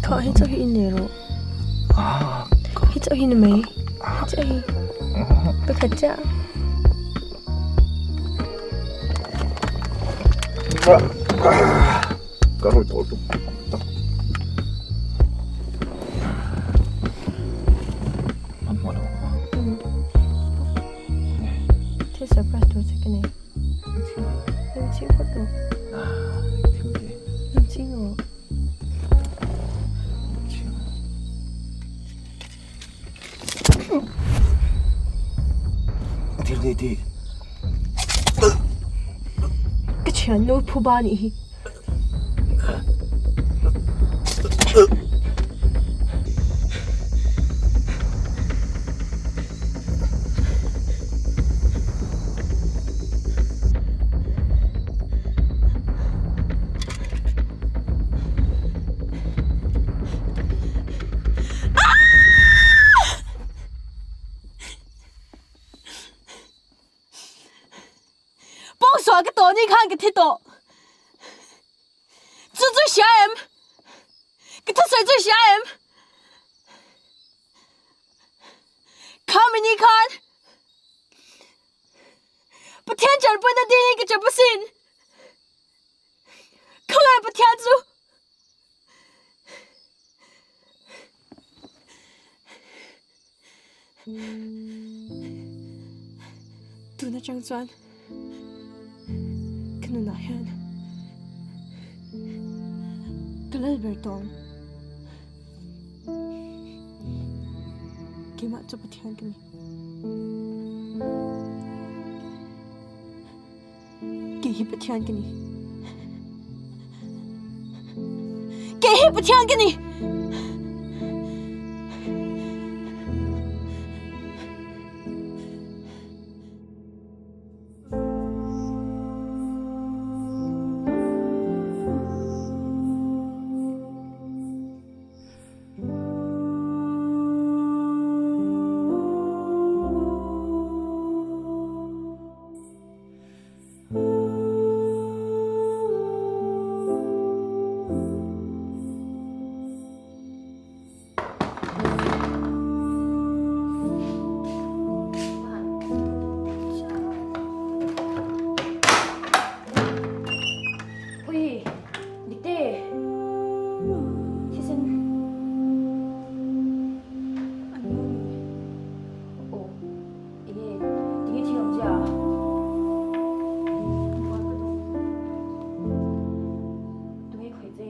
Kha hi chauh hi i nei rawh. Hi chauh hi ni mai. Hi chauh hi. Pakhat chiah. Ka rawi tawh tuk. Thil surprise tur che ka nei. Eng ching phawt rawh. Eng ching rawh. Thil nei ti. Ka thiannu phuba nih hi. Pawngsual ka tawh ni khan ka thi tawh. Chu chu hria em? Ka thusawi chu hria em? Khami ni khan Pathian chanpuina ding in ka chep asin. Khawngaih Pathian chu Tun atang chuan ka nunah hian ka lal ber tawh ang. Keimah chu Pathian ka ni. Kei hi Pathian ka ni. Kei hi Pathian ka ni. Ui, Dikte. Thisen. Aw. Enge tinge thil awm zia? Tunge khawih che?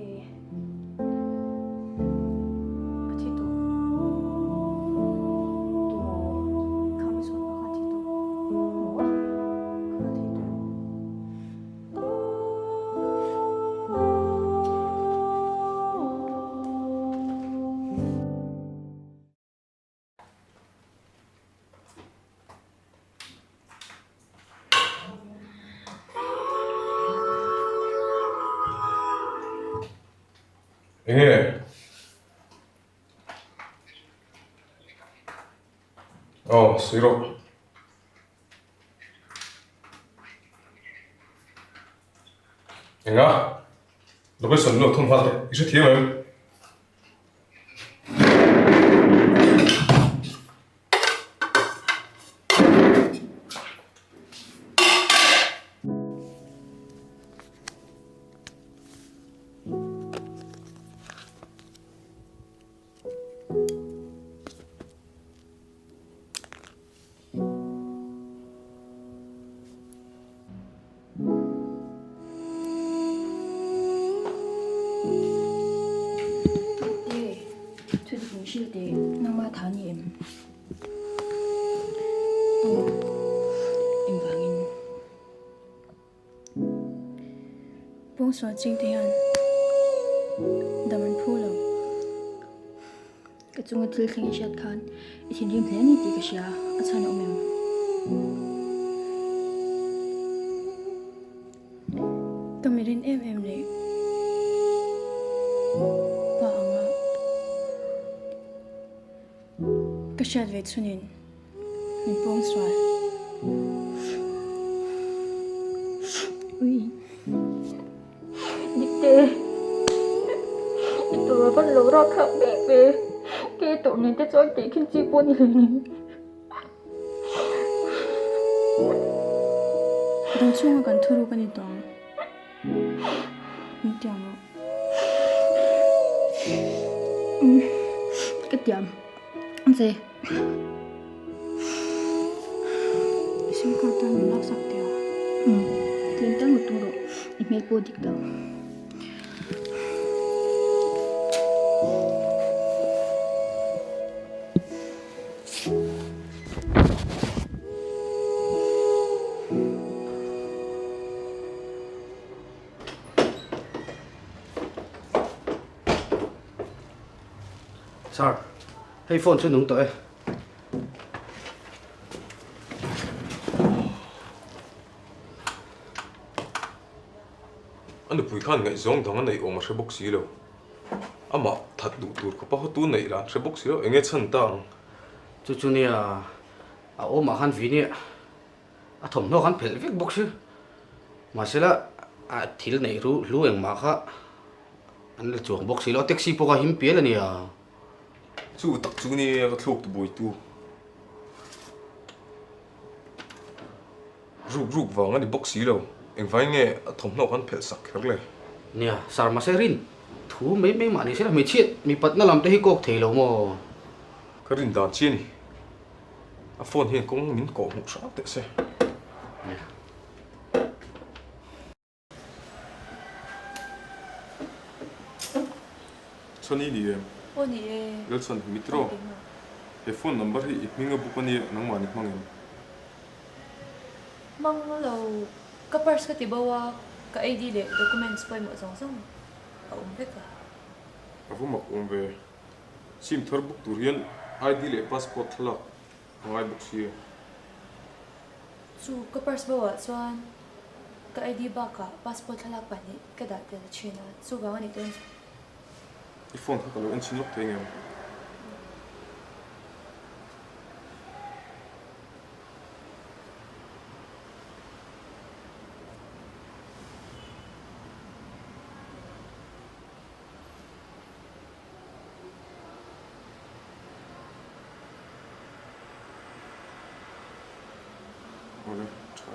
A thi tawh. Tumaw? Kha mi sawn pa kha a thi tawh. Maw? Kha a thi tawh. Enge? Aw, sawi rawh. Enga? Location nu thum nghal teh, i hrethiam em? hrilh teh, nangmah tha ni em? Aw, engvangin? Pawngsual ching te hian dam an phu lo. Ka chunga thil thleng i hriat khan i thinrim hle a ni tih ka hria, a chhan a awm em? Ka mirin em em leh pa anga ka hriat ve chhunin min pawng sual. Ui. Dikte. I tur a van lo rak thlak bik ve. Ke tawrh nen te chuan tih khin chi pawh ni hlei. Dam chhunga kan thuruk a ni tawh ang. Min tiam rawh. Umm ka tiam ang che. I sim card tan min laksak teh a. Umm tlem tal mut tum rawh. I hmel pawh dik lo. Sir, hei phone chu nung tawh e. A nupui khan ngaihzawng dang a neih awm a hre bawk si lo. Amah that duh tur khawpa hotu neih lah an hre bawk si lo. Enge chhan ta ang? Chu chu nia, a awmah khan vini a thawmhnaw khan phelh vek bawk si. Mahsela a thil neih ru hlu engmah kha an la chuang bawk si lo. A taxi pawh kha him pial a nia. Chu tak chu nia ka thluk buaitu. Ruk ruk vang a ni bawk si lo. Engvai nge a thawmhnaw khan phelh sak kher le? Nia, Sir mahse rin thu mai mai mah ni se la hmeichhiat mipatna lam te hi kawk thei lo maw? Ka rin dan chi a ni. A phone hian kawng min kawh hmuh hram teh se. Nia. Chhani ni em? Aw ni e. Lalchhan hi mitro. He phone number hi i hming a buk a nia, nangmah ni hmang em? Hmang lo, ka purse ka ti bo a, ka ID leh documents pawimawh zawng zawng a awm vek a. A va mak awm ve. Sim thar buk tur hian ID leh passport thlalak a ngai bawk si e. Chu ka purse bo ah chuan ka ID bakah passport thlalak pahnih ka dah tel thin a, chuvang a nih dawn chu. I phone kha ka lo en chhin lawk thei ngem? Awle tha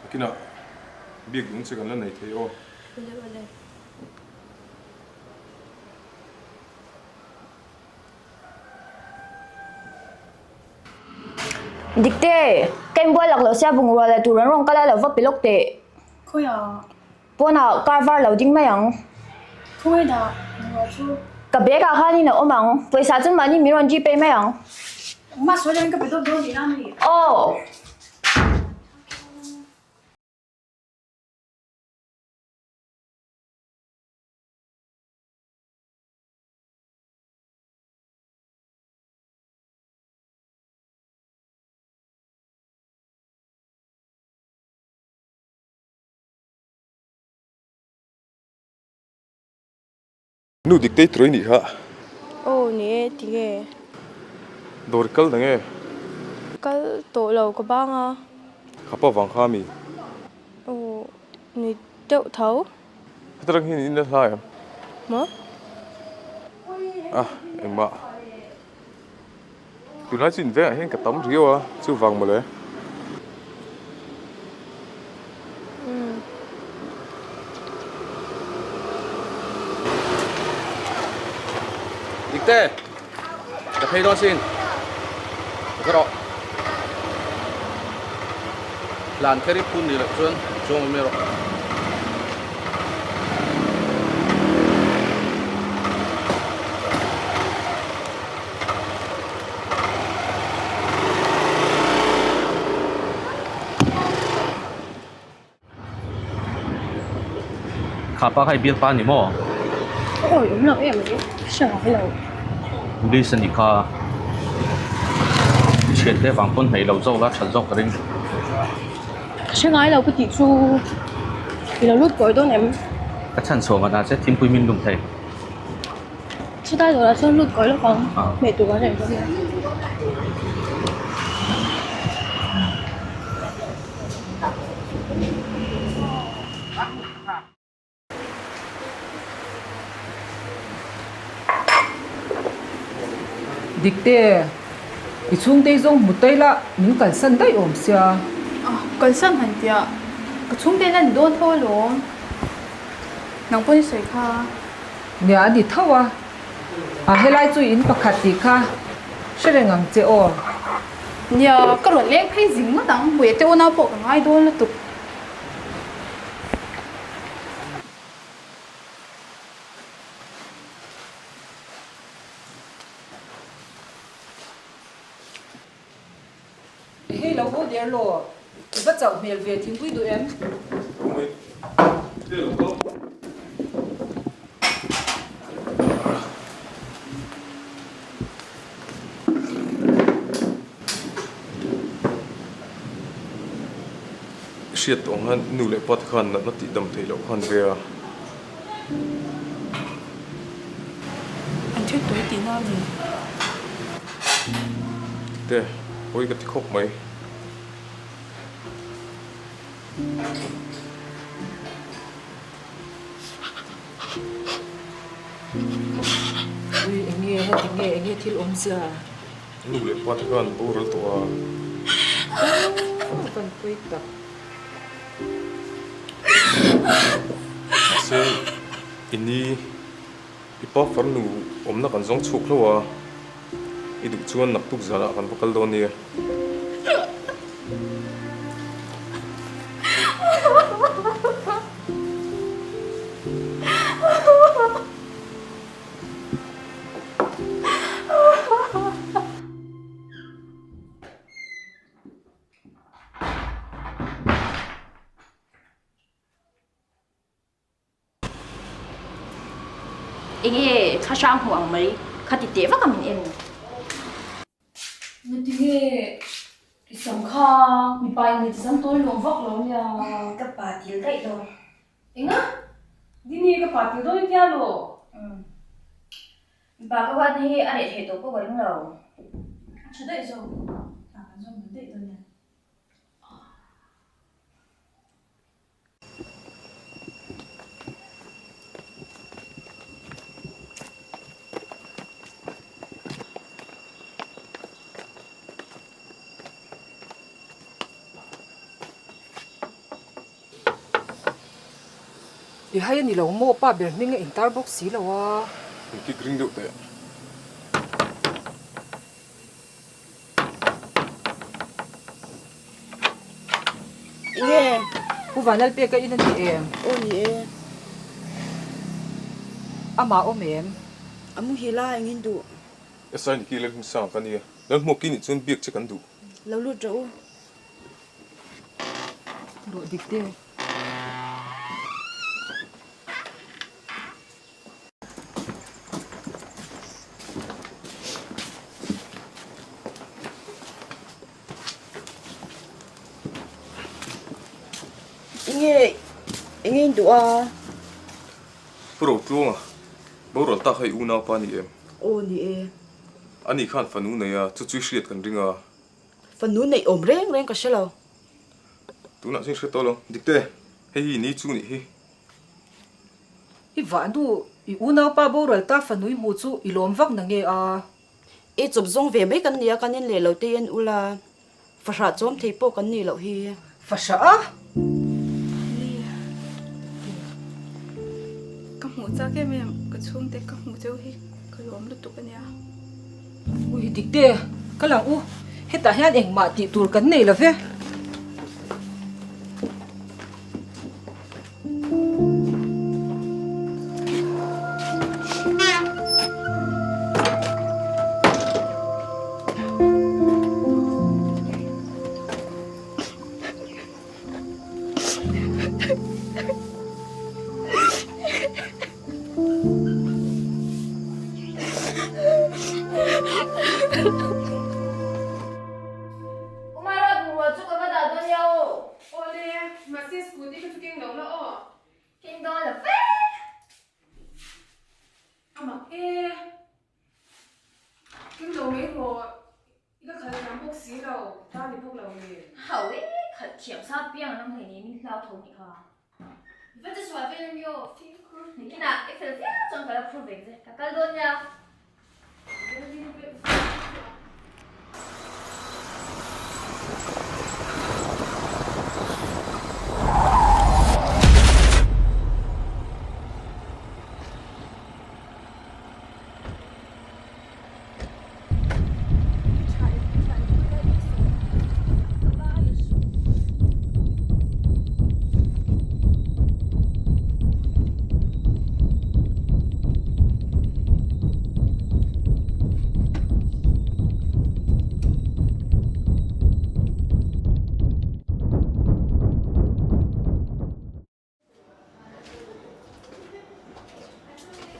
nakinah biak duh ang che kan la nei thei aw. Awle awle. Dikte, ka inbual lak loh sia bungrua la tur an rawn kal a lo va pe lawk teh. Khawiah Pawnah car var lo ding mai ang. Khawngaih dah bungrua chu. Ka bag ah khanin a awm ang. Pawisa chuan mahni min rawn gpay mai ang. Engmah sawi lovin ka pe dawt dawn tihna a ni. Aw. Nu dik tei turaih nih kha. Aw ni e tinge. Dawr i kal dang e. Kal tawh lo ka bang a. Khapa vang kha mi. Aw ni deuh tho. Heta rang hian in la hlai ang. Maw? Ah engmah. Tunlai chu invengah hian ka tam riau a, chuvang mawle. Dikte, ka phei dawn sin. Ka kha rawh. Hlan kher i phun nih loh chuan chuang awm erawh. Kha pa kha i bialpa a ni maw? Ka awi awm lo em mai, hre ngai lo. Police a nih kha. I thiante vang pawn hnaih loh zawk la that zawk ka ring. Ka hre ngai lo ka tih chu i lo lut kawi dawn em? Ka chhan chhuah ngat ah che thingpui min lum thei. Chutai dawrah chuan lut kawi lawk ang, hmeh tur kan reng dawn nia. Dikte, i chhungte zawng hmu tai la, min kalsan daih awm sia. Kalsan han tia, ka chhungte la ni dawn tho alawm. Nang pawn i sawi kha. Nia a ni tho a, a helai chu in pakhat tih kha hre reng ang che aw. Nia, ka rawn leng phei zing ngawt ang, Puia te unau pawh ka ngai dawn lutuk. Hei lo haw der law, i va chauh hmel ve thingpui duh em? Awmai, hei lo kal. I hriat tawh ang hian nu leh pa te khan natna tih dam theih loh khan ve a. An thil tui tihna a ni. Te, pawi ka ti khawp mai. Ui, eng nge, heti nge, eng nge thil awmzia? Nu leh pa te khan boral tawh a. Aw, kan pawi tak. Mahse, i ni, i pa farnu awmna kan zawng chhuak hlauh a, i duh chuan naktuk zanah kan va kal dawn nia. Enge thla hrang hmuh ang mai kha ti teh vak a min en. Ngatinge i sam kha mipa in hmeichhe sam tawi lawm vak lo nia. Ka pa til daih dawn. Enga? Dini ka pa til dawn i tia lo. Mipa ka huatna hi a reh theih tawh pawh ka ring lo. A tha daih zawk. Hna kan zawm dun daih dawn nia. I hai a ni lo maw pa ber hming a intar bawk si lo a. Engtik ring deuh teh. Enge Pu Vanlalpeka in a ni em? Aw ni e. Amah awm em? A muhil a engin duh. SI Niki Lalhimsanga ka nia. Lalhmuaki nih chuan biak che kan duh. Lo lut rawh u. Rawh dik te. Enge enge in duh a? Pu Rotluanga, boral tak hei unaupa ni em? Aw ni e. Ani khan fanu nei a, chu chu i hriat kan ring a. Fanu neih awm reng reng ka hre lo. Tunah chuan i hre tawh lo. Dikte, hei hi ni chu nih hi. I vahnu, i unaupa boral ta fanu i hmuh chu i lawm vak na nge a? I chawp zawng ve mai kan nia, kan in leh lo te en ula, fahrah chawm thei pawh kan nih loh hi. Fahrah a? Nia, ka hmuh chak em em, ka chhungte ka hmuh cheu hi ka lawm lutuk a nia. Ui Dikte, ka lang u, hetah hian engmah tih tur kan nei lo ve. hlauthawng nih kha. I va che sual vel ami aw. Nakinah i fel viau chuan ka lo phur ve ang che. Ka kal dawn nia.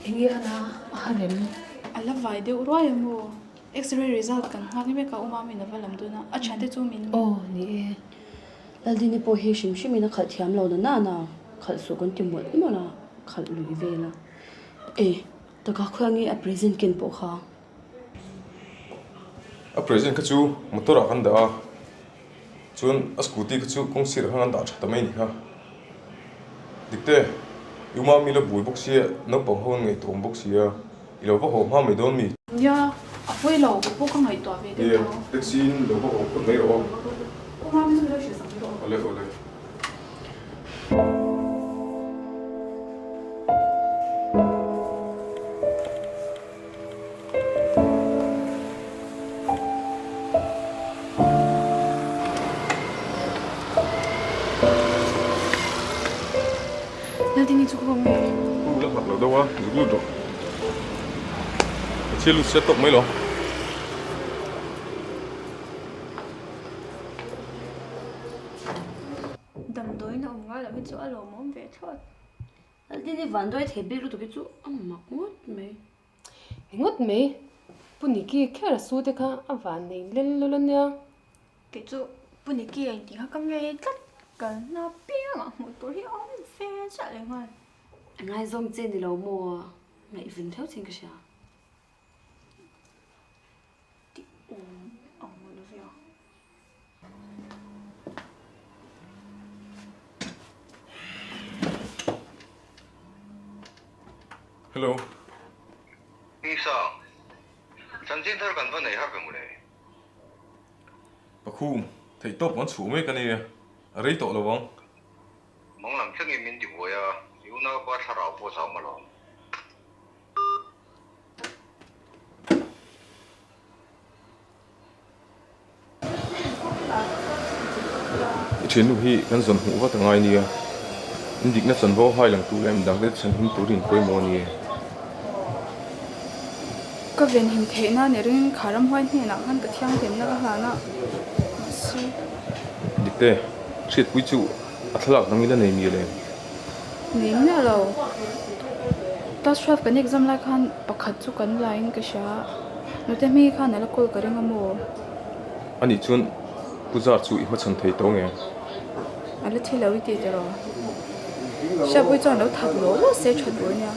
Enge a na a ha rem? A la vai deuh ruai a maw? X-ray result kan nghak mek a, Uma min a va lam dun a, a thiante chu min. Aw ni e, Laldini pawh hi hrim hrimin a khalh thiam lo na nana, khalh suh kan ti mawlh mawlh a, khalh lui vel a. E, taka khawi ange a present ken pawh kha? A present kha chu motor ah kan dah a, chuan a scooty kha chu kawng sirah khan an dah tha ta mai a ni kha. Dikte, i uma mi la buai bawk sia, naupang ho an ngaihtuah awm bawk sia, i lo va haw hma mai dawn mi? Nia, a pawi lo, ka pawh ka ngaihtuah ve deuh Nia, tho. taxi in lo va haw phawt mai rawh aw. Uma mi chu mi lo hrilh sak mai rawh aw. Awle awle. Laldini chu ka awm nge? U la harh lo deuh a, zuk lut rawh. Ka chhiat lut sia tawk mai lo. Damdawiin a awm ngai loh hi chu a lawmawm ve thlawt. Laldini van dawi thei bik lutuk hi chu a mak ngawt mai. Ni ngawt mai, Pu Niki kher a su te kha a van nei lel lul a nia. Kei chu Pu Niki a intih kha ka ngei tlat, kalna piangah hmuh tur hi a awm ve chiah leh nghal. A ngaizawng che ni lo maw? Ngaihven theuh chin ka hria. Tih awm ang lo ve a. Hello. Nisa, chanchin thar kan va nei har ve mawle. Pakhum, theihtawp kan chhuah mek a ni, a rei tawh lo ang. Mang lam thlengin min tibuai a, i unaupa thlarau pawh zau malawm. I thiannu hi kan zawn hmuh vat a ngai nia, in dikna chanvo hai lang tur leh midang te chhan him turin pawimawh a ni e. Ka venhim theihna ni ringin kha ramhuai hnenah khan ka thianghlimna ka hlan a, mahse. Dikte, hriatpui chu a thlalak dang ila nei mial em? Nei miah lo. Class 12 kan exam lai khan pakhat chu kan laiin ka hria a, nute hming khan a la call ka ring a maw? Anih chuan Pu Zar chu i hmachhan thei tawh nge? A la thi lo i tih tiraw? Hriatpui chuan lo that law law se tha tur ania.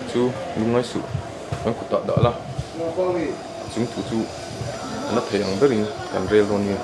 Chu lungngai suh kan kutah dah la, a chung thu chu a la thei ang berin kan rel dawn nia.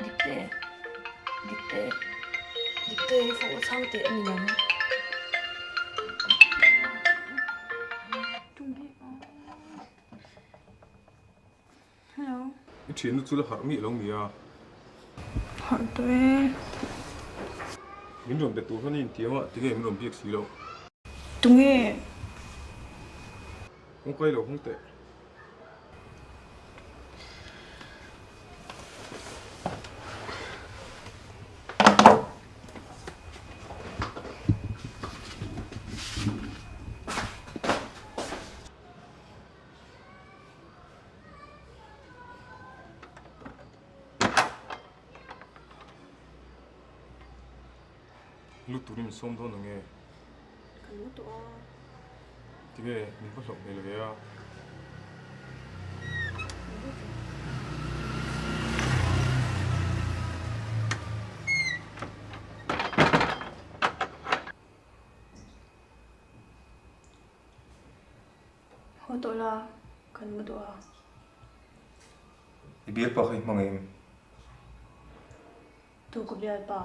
Dikte, Dikte, Dikte i fawh chhang teh a ni ang. Hello. I thiannu chu la harh miah lo mi a? Harh tawh e. Min rawn be tur khan i intiam a, tinge min rawn biak si loh? Tunge? Kawngkai lo hawng teh. Lut turin min sawm dawn ang e. Kan mu tawh a. Tinge min va hlauh hmel ve a. Haw tawh la, kan mu duh a. I bialpa kha i hmang em? Tu ka bialpa?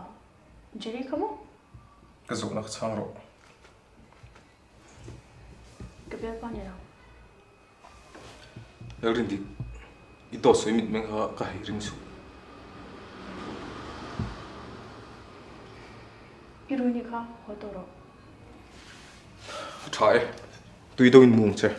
Jerry kha maw? Ka zawhna kha chhang rawh. Ka bialpa ni lo. Lalrindik, i dawt sawi mitmeng kha ka hei ring suh. I rui ni kha haw tawh rawh. A tha e, tui deuhin mu ang che.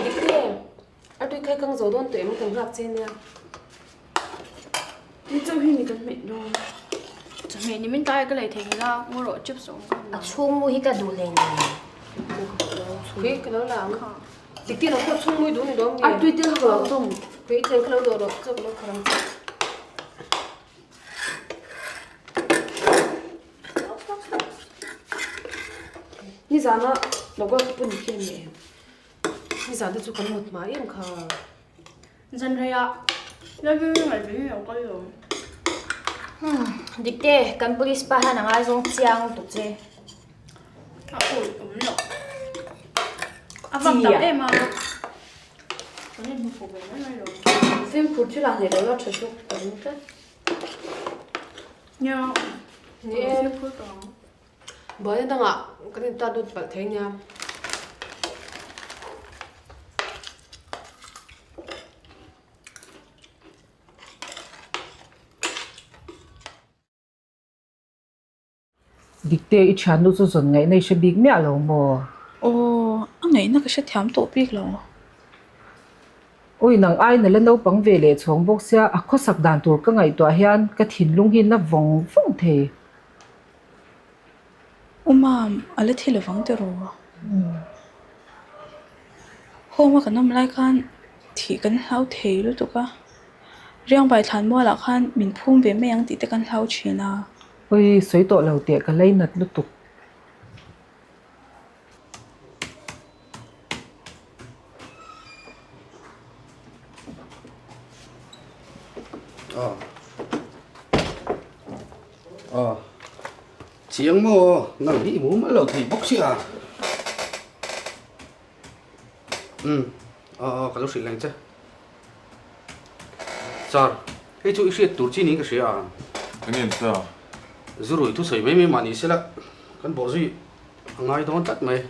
Dik e, a tui khai kang zo dawn tawh em kan nghak che nia. Tui chauh hi ni kan hmeh dawn. Chawhmeh ni min tlai a ka lei thei ngei la, ngaw rawh chips a awm kha. A chhungmu hi ka duh hle ni. Kei ka lo la ang. Dik te lo pawh chhung mui duh ni dawn nge? A tui tel kha ka lo tum. Kei tlem kha lo dawh rawh, chaw ka lo khawrh ang che. Nizana lo kal kha pawh ni khi a ni em? Nizan te chu kan mut hma em kha. Zan reiah library ngaihven in lo kal lo. Hmm, Dikte, kan police pa hian a ngaizawng chiang lutuk che. A awi awm lo. A vak tam em a. Kan inhmu fuh ve mai mai lo. Fimkhur thil ah hnaih lo la tha zawk ka ring tlat. Nia, Ni e. Fimkhur tawh ang. Buaina dangah kan intat lut palh thei nia. Dikte i thiannu chu zawn ngaihna i hre bik miah lo maw? Aw, a ngaihna ka hrethiam tawh bik lo. Awi nang aina la naupang ve leh chhawng bawk sia a khawsak dan tur ka ngaihtuah hian ka thinlung hi na vawng vawng thei. U Mam, a la thi lovang tiraw? Home a kan awm lai khan thih kan hlau thei lutuk a, Riangvai thlan mualah khan min phum ve mai ang tih te kan hlau thin a. Awi, sawi tawh lo teh ka lainat lutuk. Chiang maw nang hi i mu mal lo thei bawk sia. Umm aw aw ka lo hrilh leng che. Sir, hei chu i hriat tur chi niin ka hria a. Eng nge ta? Zurui thusawi mai mai mah ni sela kan bawh zui a ngai dawn tlat mai.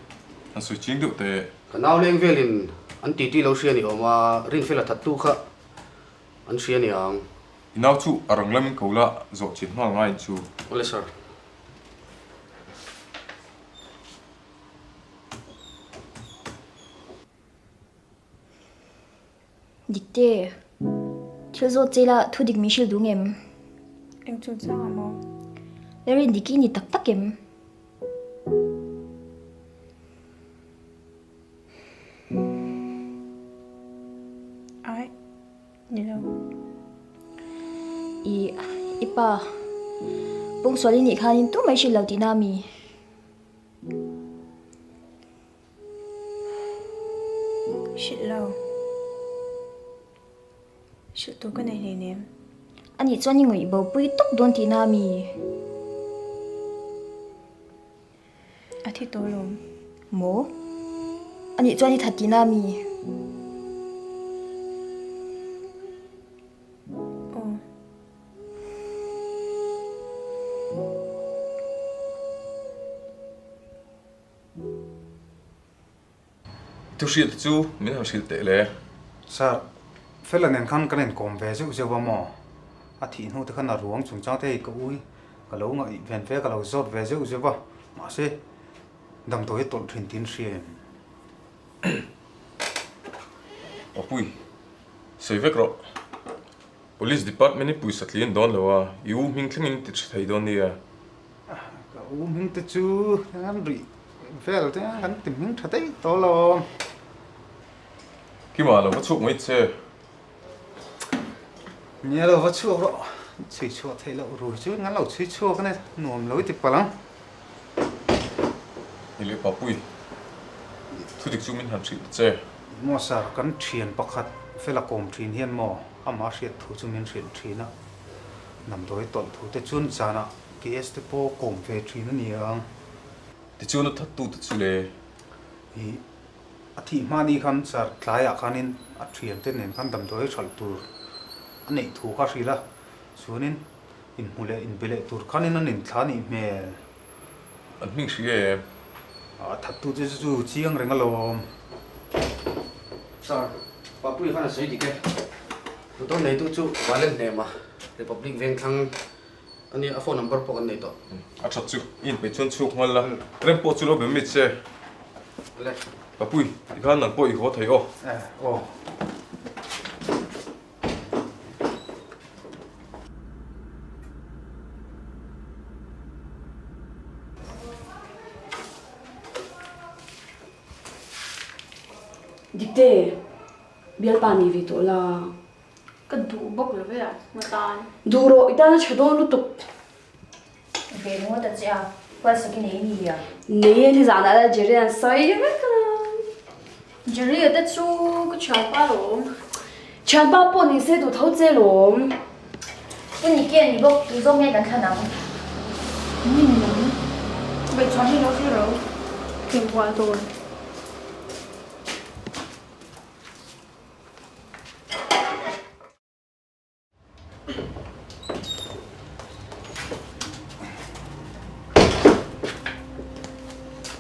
An sawi ching deuh teh. Ka nau leng velin an titi lo hria ni awm a, Rinfela thattu kha an hria ni ang. I nau chu a rang lamin ko la zawh chin nghal ngaiin chu. Awle sir. Dikte, thil zawt che ila thu dik min hrilh duh ngem? Eng chungchang ah maw? Larry Diki ni tak tak em? Ai, ni lo. I, i pa, pawngsual i nih khanin tumah i hrilh lo tihna a mi? Hrilh lo. Hrilh tur ka nei hleinem. Anih chuan i ngawih bo pui tawp dawn tihna a mi? A thi tawh lawm. Maw? Anih chuan i that tihna a mi? Aw. Thu hriat chu min han hrilh teh le. Sir, Fela nen khan kan inkawm ve zeuh zeuh a maw? A thih hnu te khan a ruang chungchang te hei ka ui ka lo ngaih ven ve ka lo zawt ve zeuh zeuh a, mahse damdawi hi tawlh thin tiin hria em? Papui, Sawi vek rawh. Police department i pawisa tlian dawn lo a, i u hming thlengin ti tha thei dawn nia. Ka u hming te chu kan rih vel te kan ti hming tha daih tawh lo. Kima lo va chhuak mai che. Nia lo va chhuak rawh. Chhui chhuah theih loh rui chu kan lo chhui chhuak a nia, nuam lo i ti palh ang. Ni leh Papui, thudik chu min han hrilh ta che. Maw sir, kan thian pakhat fela kawm thin hian maw amah hriat thu chu min hrilh thin a, damdawi tawlh thu te chuan zanah KS te pawh kawm ve thin a ni ang. Tichuan a thattu te chu le. Ih, a thih hma ni khan sir tlaiah khanin a thian te nen khan damdawi hralh tur a neih thu kha a hrilh a, chuanin inhmu leh inbe leh tur khanin an inthla a nih hmel. An hming hri em? A thattu che chu chiang reng alawm. Sir, Papuia khan a sawi dik e. Motor neitu chu Valen Hnema, Republic Vengthlang a nia, a phone number pawh kan nei tawh. A that chu, i inpeih chuan chhuak nghal la, rem pawh chu lo be mai che. Le. Papui, tikhan nang pawh i haw thei aw. Eh, aw. Dikte, bialpa nei ve tawh la. Ka duh bawk lo ve a, nga tan. Duh rawh, i tan a tha dawn lutuk. Ve ringawt a che a, huaisa ki nei ni a. Nei e, nizanah la Jerry an sawi vek a. Jerry a te chu ka thianpa lawm. Thianpa pawh ni se duh tho che lawm. Pu Niki a ni bawk, tu zawk nge kan thlan ang? Ni ni ang. Beih chhuah hi lo thlir ro. Engbuah dawn.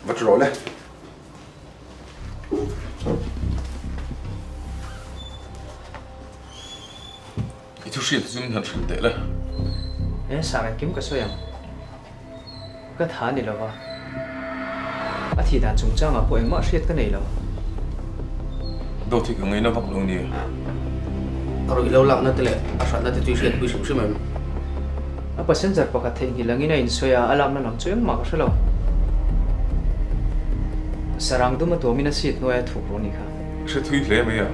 Va tha rawh le. I thu hriat chu min han hrilh teh le. He sang engkim ka sawi ang. Ka tha ni lova. A thih dan chungchangah pawh engmah hriat ka nei lo. Dawt hi ka ngaina vak lo nia. A ruih lo lakna te leh a hratna te chu i hriatpui hrim hrim em? A passenger pakhat theihnghilh angin a insawi a, a lakna lam chu engmah ka hre lo. Sarang dum a tuamin a seat hnuaia thuk ru ni kha. Hre thui hle mai a.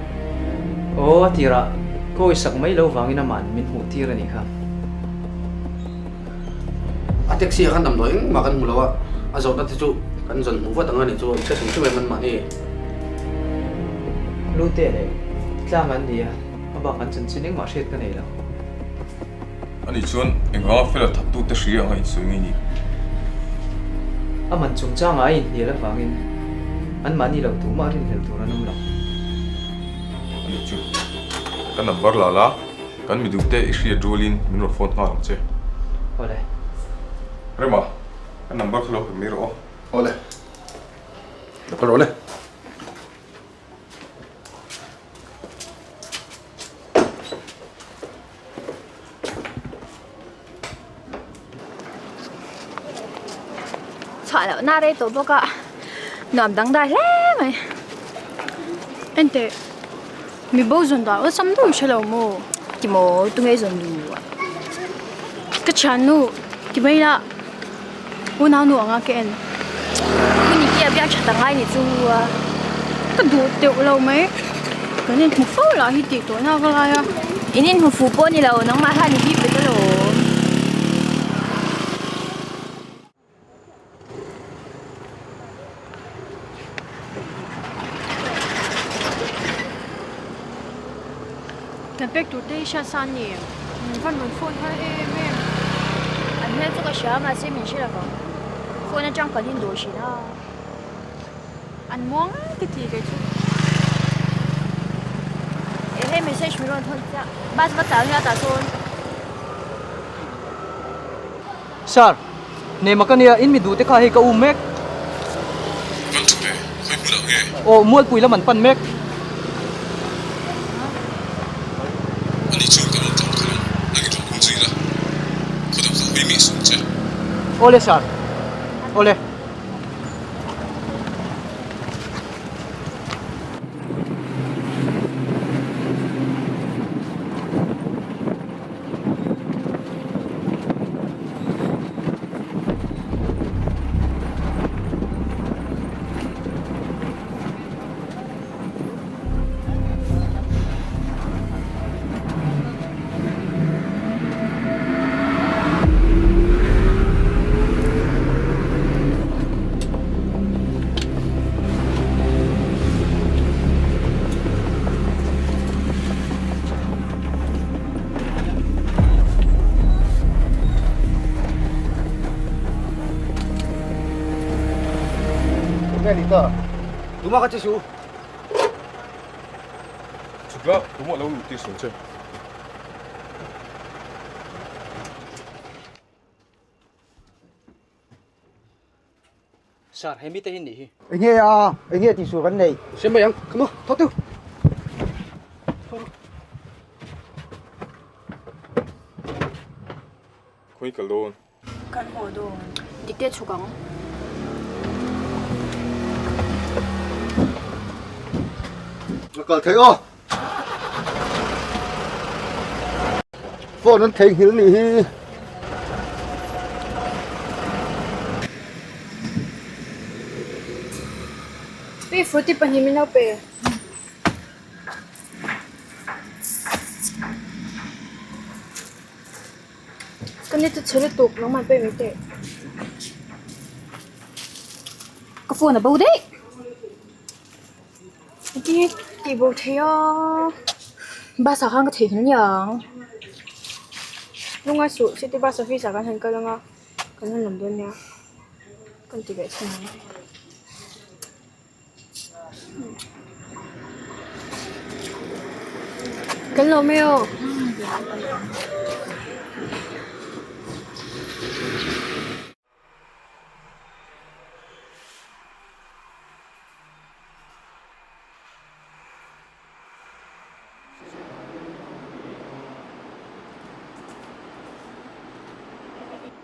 Aw, a tirah ka awisak mai lo vangin aman min hmuh tir a nih kha. A taxi ah khan damdawi engmah kan hmu lo a, a zawhna te chu kan zawn hmuh vat ang a nih chu hre hrim hrim em an mahni. Lute leh tlang an ni a, a bak an chanchin engmah hriat ka nei lo. Ani chuan engvanga fela thattu te hria anga insawi nge ni? A man chungchangah a inhnial avangin anmahni lo tumah rinhlelh tur an awm lo. Ani chu ka number la la. Kan mi duhte i hriat rualin min rawn phone nghal ang che. Awle. Rema, ka number kha lo pe mai rawh aw. Awle. Lo kal rawh le. Chhuah loh na rei tawh bawk a, nuam dangdai hle mai. Enteh, mi bo zawn dah awlsam deuh i hre lo maw? Ti maw, tunge i zawn duh? Ka thiannu ti mai ila, unau nu anga ka en. Hun i kia biak tha ta ngai ni chu a. Ka duh teuh lo mai, kan inhmu fo lah hi tih tawh na ka lai a. In inhmu fu pawh ni lo, nangmah hian i bip bet alawm. Kan pek tur te hi hriat sa a ni em? Min van rawn phone har em em. An hmel chu ka hria a mahse min hre lovang. Phone atang kan indawh thin a. An muang ka ti kei chu. Eh hei message min rawn thawn chiah. Bus va chau nia tah sawn. Sir, Nema ka nia, in mi duh te kha hei ka um mek. Van tha ve, khawi hmunah nge? Aw, Mualpui lam an pan mek. Ani chu ka lo tlan khalh ang, nang i rawn um zui la, khawdang kha hawi miah suh ang che. Awle sir, awle. ta? Tumah ka che suh. Chhuk la, tumah lo luh tir suh ang che. Sir, he mite hi nih hi. Enge a, enge tih suh kan nei. Hre mai ang, come on, tho teu. Khawi kal dawn. Kan haw dawn. Dik te chhuk ang. Ka kal thei aw. Phone an theihnghilh nih hi. Pi Fruity pahnih min lo pe. Ka ni chu chhe lutuk nangmah pek mai teh. Ka phone a bo daih. Engtin nge tih bo theih a bus ah khan ka theihnghilh aniang lungngai suh city bus office ah kan han kal anga kan han lam dawn nia kan ti leh chhan ang kan lo mai aw.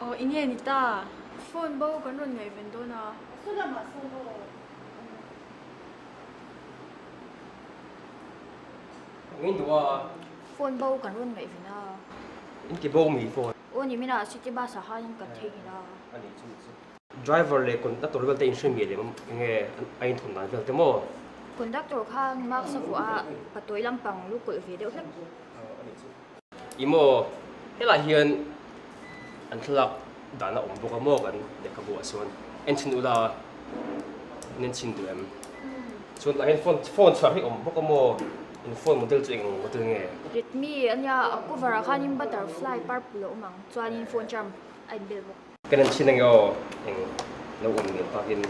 Aw enge ni ta? Phone bo kan rawn ngaihven dawn a. Saw lamah sawn aw. Engin duh a? Phone bo kan rawn ngaihven a. In ti bo mi phone? Aw ni mina city bus ah khan kan theihnghilh a. A nih chu chu. Driver leh conductor vel te in hre miah lem enge a inthawn dan vel te maw? Conductor khan mask a vuah a, patawi lampang lu kawlh ve deuh hlek. A nih chu. I maw helai hian an thlalak dan a awm bawk a maw kan lehkhabu ah chuan en chhin ula in en chhin duh em? Chuan tah hian phone phone chhuah hi awm bawk a maw? In phone model chu eng model nge? Redmi a nia a cover ah khanin butterfly purple a awm ang chuanin phone charm a inbel bawk. Kan en chhin ange aw eng lo awm nen takin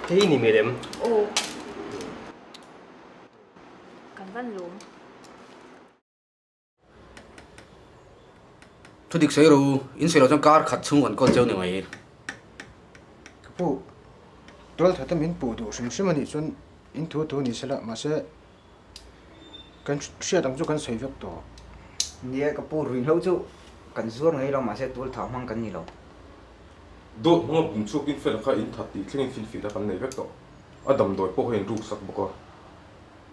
hei hi ni mai lem. Aw kan van lawm. Thu dik sawi ro, in sawi loh chuan kar khat chhung kan kawl cheu ni mai. Ka pu, tual thata min puh duh hrim hrim a nih chuan in thu thu ni sela, mahse kan hriat ang chu kan sawi vek tawh. Nia, ka pu ruihhlo chu kan zuar ngei lo, mahse tual thah hmang kan ni lo. Dawt hmanga bum chhuakin fel kha in that tih thlengin finfiahna kan nei vek tawh. A damdawi pawh kha in ruk sak bawk a.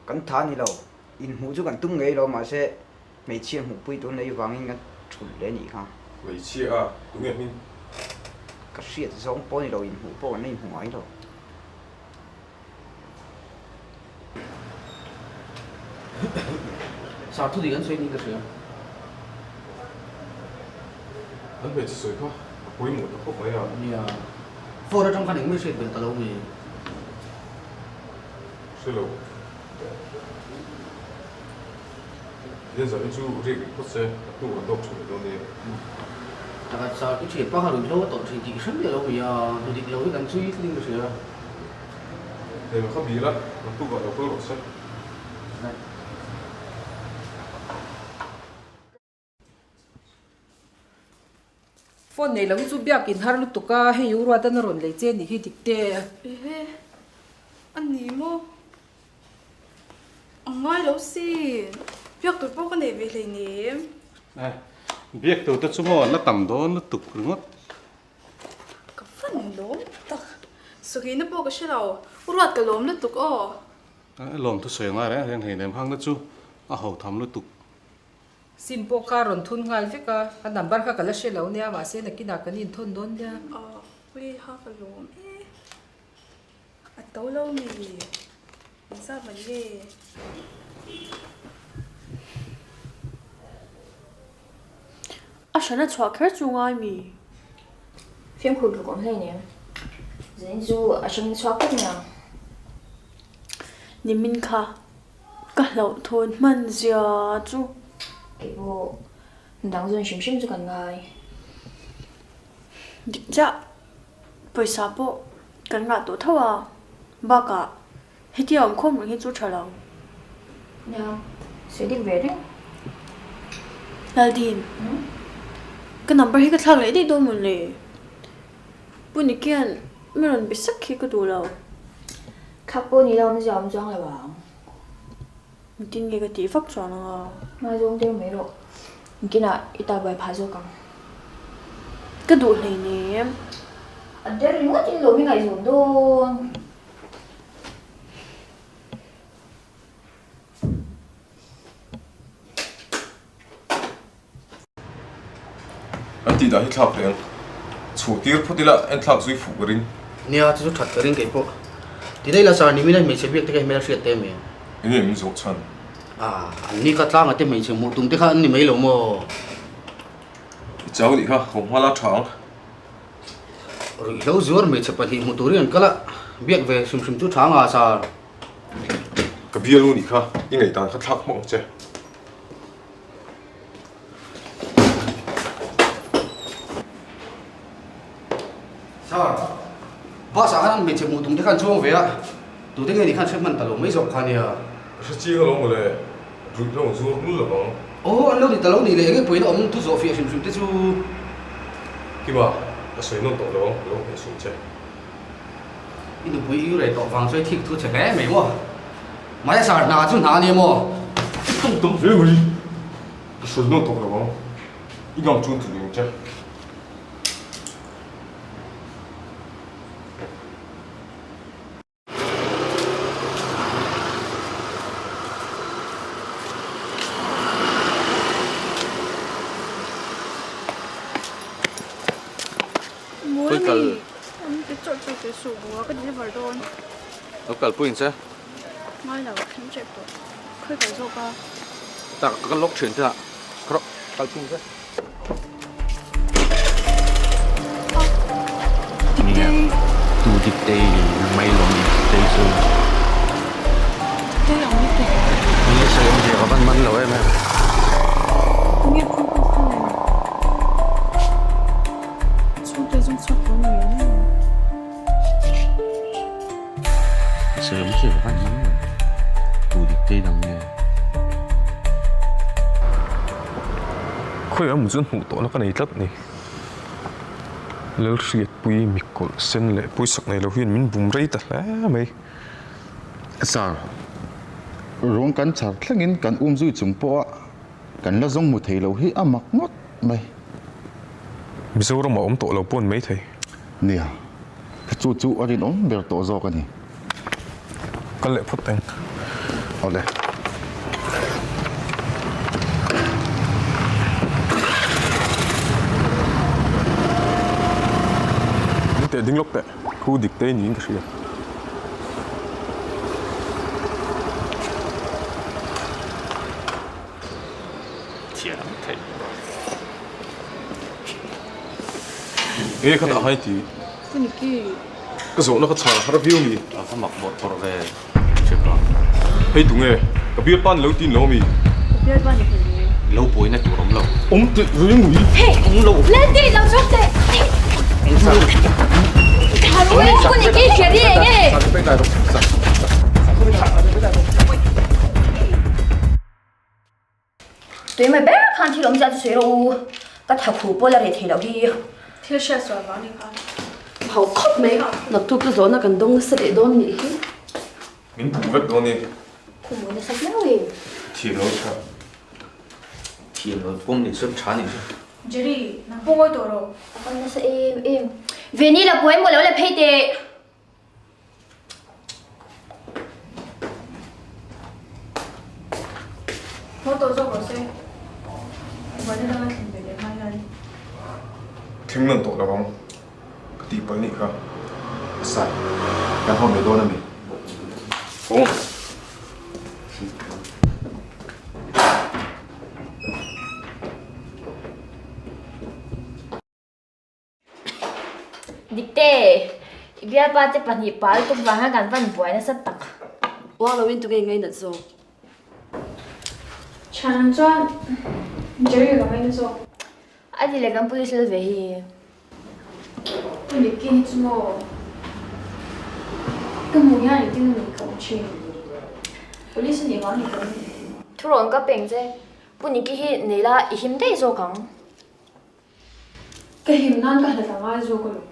Kan tha ni lo, inhmuh chu kan tum ngei lo, mahse hmeichhia hmuhpui tur nei vangin kan thulh leh anih kha. Hmeichhia a, tunge hming? Ka hriat zawng pawh ni lo, inhmuh pawh kan la inhmu ngai lo. Sar thu dik an sawi niin ka hria. An hmeichhe sawi kha a pawimawh ta khawp mai a. Nia, phone atang khan engmah i hriat belh ta lo nge? Hre lo. Tian zan hi chu riak rih phawt se, a hnu an dawk thin leh dawn nia. Takhat sa i thian pa kha ruihhlo a tawlh thin tih i hre miah lo mi a, hnu dik lo hi kan chhui tling ka hria. Hei kha bih la, naktukah lo kal rawh se. Phone nei lo hi chu biak in har lutuk a, hei u Ruatan a rawn lei che nih hi dik te. Ehe, a ni maw? A ngai lo sin, biak tur pawh ka nei ve hleinem. Eh, biak tur te chu maw la tam dawn lutuk ringawt. Ka fan lawm tak, Sawhina pawh ka hre lo, u Ruat ka lawm lutuk aw. Eh, lawm thusawi a ngai reng reng hleinem, hang na chu a ho tham lutuk. Sim pawh kha rawn thun nghal vek a, a number kha ka la hre lo nia, mahse nakinah kan inthawn dawn nia. Aw, ui ha ka lawm e, a to lo mi, in zat man nge. A hrana chhuah kher chu ngai mi? Fimkhur tluk awm hleinem, zanin chu a hrangin chhuak vek mai ang. Nimin kha Ka hlauhthawn hman zia chu. Keipawh dang zawn hrim hrim chu kan ngai. Dik chiah. Pawisa pawh kan ngah tawh tho a, bakah hetia awm khawm reng hi chu tha lo. Nia, sawi dik ve reng. Laldin, ka number hi ka thlak leh daih dawn mawn le? Pu Nikian mi rawn be sak hi ka duh lo. Thlak pawh ni lo awmzia awm chuang lo ang. Engtin nge ka tih vak chuan ang a? Ngaizawng deuh mai rawh. Engkinah i ta buai phah zawk ang. Ka duh hleinem. A der ringawt in lawm i ngaihzawn dawn. An tih dah hi thlak teh ang. Chhuh tir phawt ila en thlak zui fuh ka ring. Nia, chu chu that ka ring kei pawh. Ti daih la sir, nimina hmeichhe biak te kha i hmel hriat te em? Enge min zawh chhan? Ah, an ni kha tlanga te hmeichhe hmuh tum te kha an ni mai lo maw? I chau nih kha, haw hma la tha ang. Ruihhlo zuar hmeichhe pahnih hmuh turin an kal a, biak ve hrim hrim chu tha anga sir. Ka bialnu nih kha, i ngaihdan kha thlak hmawk ang che. Sir, bus ah khan hmeichhe hmuh tum te khan chuang ve a, tute nge ni khan hre hman ta lo mai zawk kha nia. Ka hre chiang alawm mawle, ruih lo zuar lul lo ang. Aw, an lo ni ta lo ni le, enge pawhin a awm thu zawh fiah hrim hrim te chu. Kima, ka sawi nawn tawh lo ang, ka lo hmeh sum che. I nupui i rei tawh vang chu i thik thu che hle mai maw? Mahse sir, hna chu hna a nia maw? Tum tum hle mai, ka sawi nawn tawh lo ang, i ngam chuan ti ang che. Mawl mi an ti chawrh chawrh teh suh bawk a ka deliver dawn. Lo kalpui ang che. Ngai lo thleng tep tawh khawi kal zawk a. Tak ka kal lawk thin te ah khaw kalpui ang che. Nia tu Diktei mai lawm ni Diktei chu. Diktei ang lutuk. Enge sawi awmzia ka van man lo em em. Tunge khaw pawh kha le. Chhungte zawng chhuak tawh ni ngei ngei. Sawi awmzia ka van man lo. Tu Diktei dang nge. Khawi emaw chuan hmuh tawhna ka nei tlat ni. Lalhriatpui mikawlh sen leh pawisak nei lo hian min bum rei ta hle mai. Sir, ruang kan chhar thlengin kan um zui chung pawha kan la zawng hmu thei lo hi a mak ngawt mai. Mizoram a awm tawh lo pawn mai thei. Nia, chu chu a rinawm ber tawh zawk a ni. Kal leh phawt eng. Awle. Ding teh ding lawk teh. Khu dik te niin ka hria. Thiam thei. Enge kha tah hai ti? Ka zawhna ka chhar har viau mi. A va mak bawrh bawrh ve Chepa. Hei tunge? Ka bialpa ni lo tin lo mi? Ka bialpa ni hmel ni. Lo buaina tur awm lo. Awm teh reng ui. Hey! Awm lo. Lendy lo chhuak teh! Tui mai ber khan thil awmzia chu sawi rawh u, ka tha khuh pawh la reh thei loh hi. Thil hriat sual vang ni kha. Ho khawp mai, naktuk chu zawhna kan dawng nasa leh dawn nih hi. Min puh vek dawn ni. Khum mawi nasa viau e. Thiam lo tha. Thiam lo pawm nih chuan tha nih chu. Jerry, nang pawh ngawi tawh rawh. A kal nasa em em. Veni la puai maw lo la phei teh. Haw tawh zawk rawh se. Buaina danga thleng ve leh hma hian. Thleng nawn tawh lo ang. Ka tih palh nih kha. Sir, kan haw mai dawn a mi? Haw. Dikte, i bialpa te pahnih pal tum vang hian kan van buai nasa tak. Uang loin tunge ngainat zawk? Chhan ang chuan Jerry ka ngaina zawk. A ti leh kan police lal ve hi. Nikki hi chu maw ka hmuh hian engtin emaw ka awm thin. Police a nih vang ni ka ring. Thurawn ka peng che. Pu Nikki hi nei la i him daih zawk ang. Ka him nan ka hlat a ngai zawk alawm.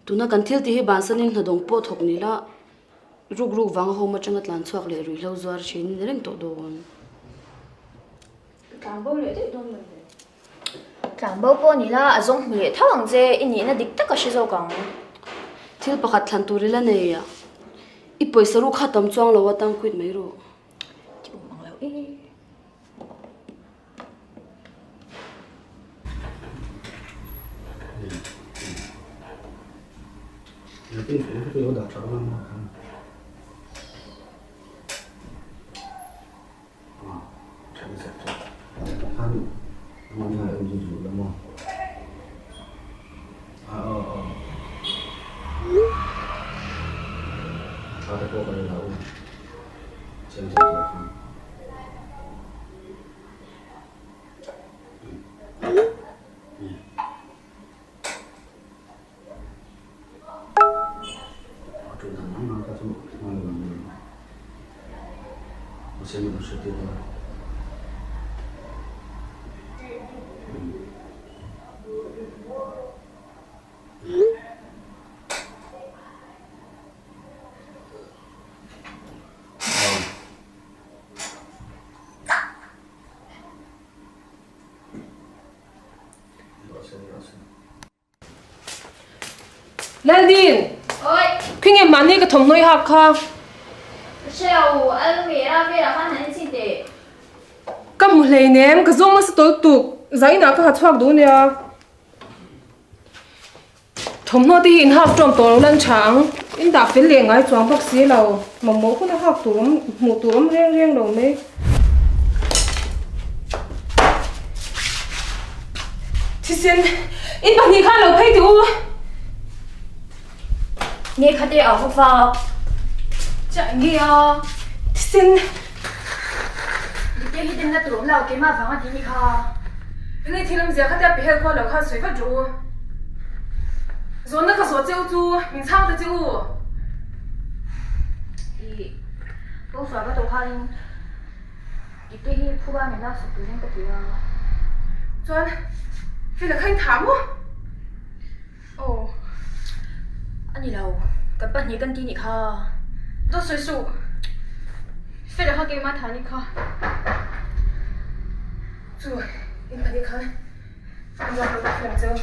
Tuna kan thil tih hi bansanin hnadawng pawh thawk ni la, ruk ruk vanga home atanga tlan chhuak leh ruihhlo zuar thin ni reng tawh dawn. Ka tlan bo leh daih dawn lo le. Tlan bo pawh ni la, a zawng hmu leh tho ang che, i nihna dik tak a hre zawk ang. Thil pakhat thlan tur i la nei a, i pawisa ruk kha tam chuang lo a tang quit mai rawh. Ti awm ang lo e. Laldin! Oi! Khi nge mahni ka thawmhnaw i hak kha? Ka hre lo, al mera velah khan han en chhin teh. Ka hmu hleinem, ka zawng nasa tawlh tuk, zainah ka ha chhuak duh nia. Thawmhnaw te hi in hak ṭawm tawh lo lan ṭha ang. In dah fel leh ngai chuang bawk si lo. Mamawh hun a hak tur awm, hmuh tur awm reng reng lo mai. Thisen, in pahnih khan lo phei teh u. Nge khate a va vak. Chiah nge a. Thisen. Dikte hi demna tur awm lo, keimah vanga ti ni kha. Enge thil awmzia kha tia pehel kual lo khan sawi vat rawh u. Zawnna ka zawh che u chu min chhang ta che u. I bo sual va tawh khanin Dikte hi phuba min laksak turin ka ti a. Chuan Fela kha in thah maw? Aw. A ni lo, kan pahnih kan ti nih kha. Dawt sawi suh. Fela kha keimah tha nih kha. Chu, in pahnih khan an ruat lo tak fel ang cheu.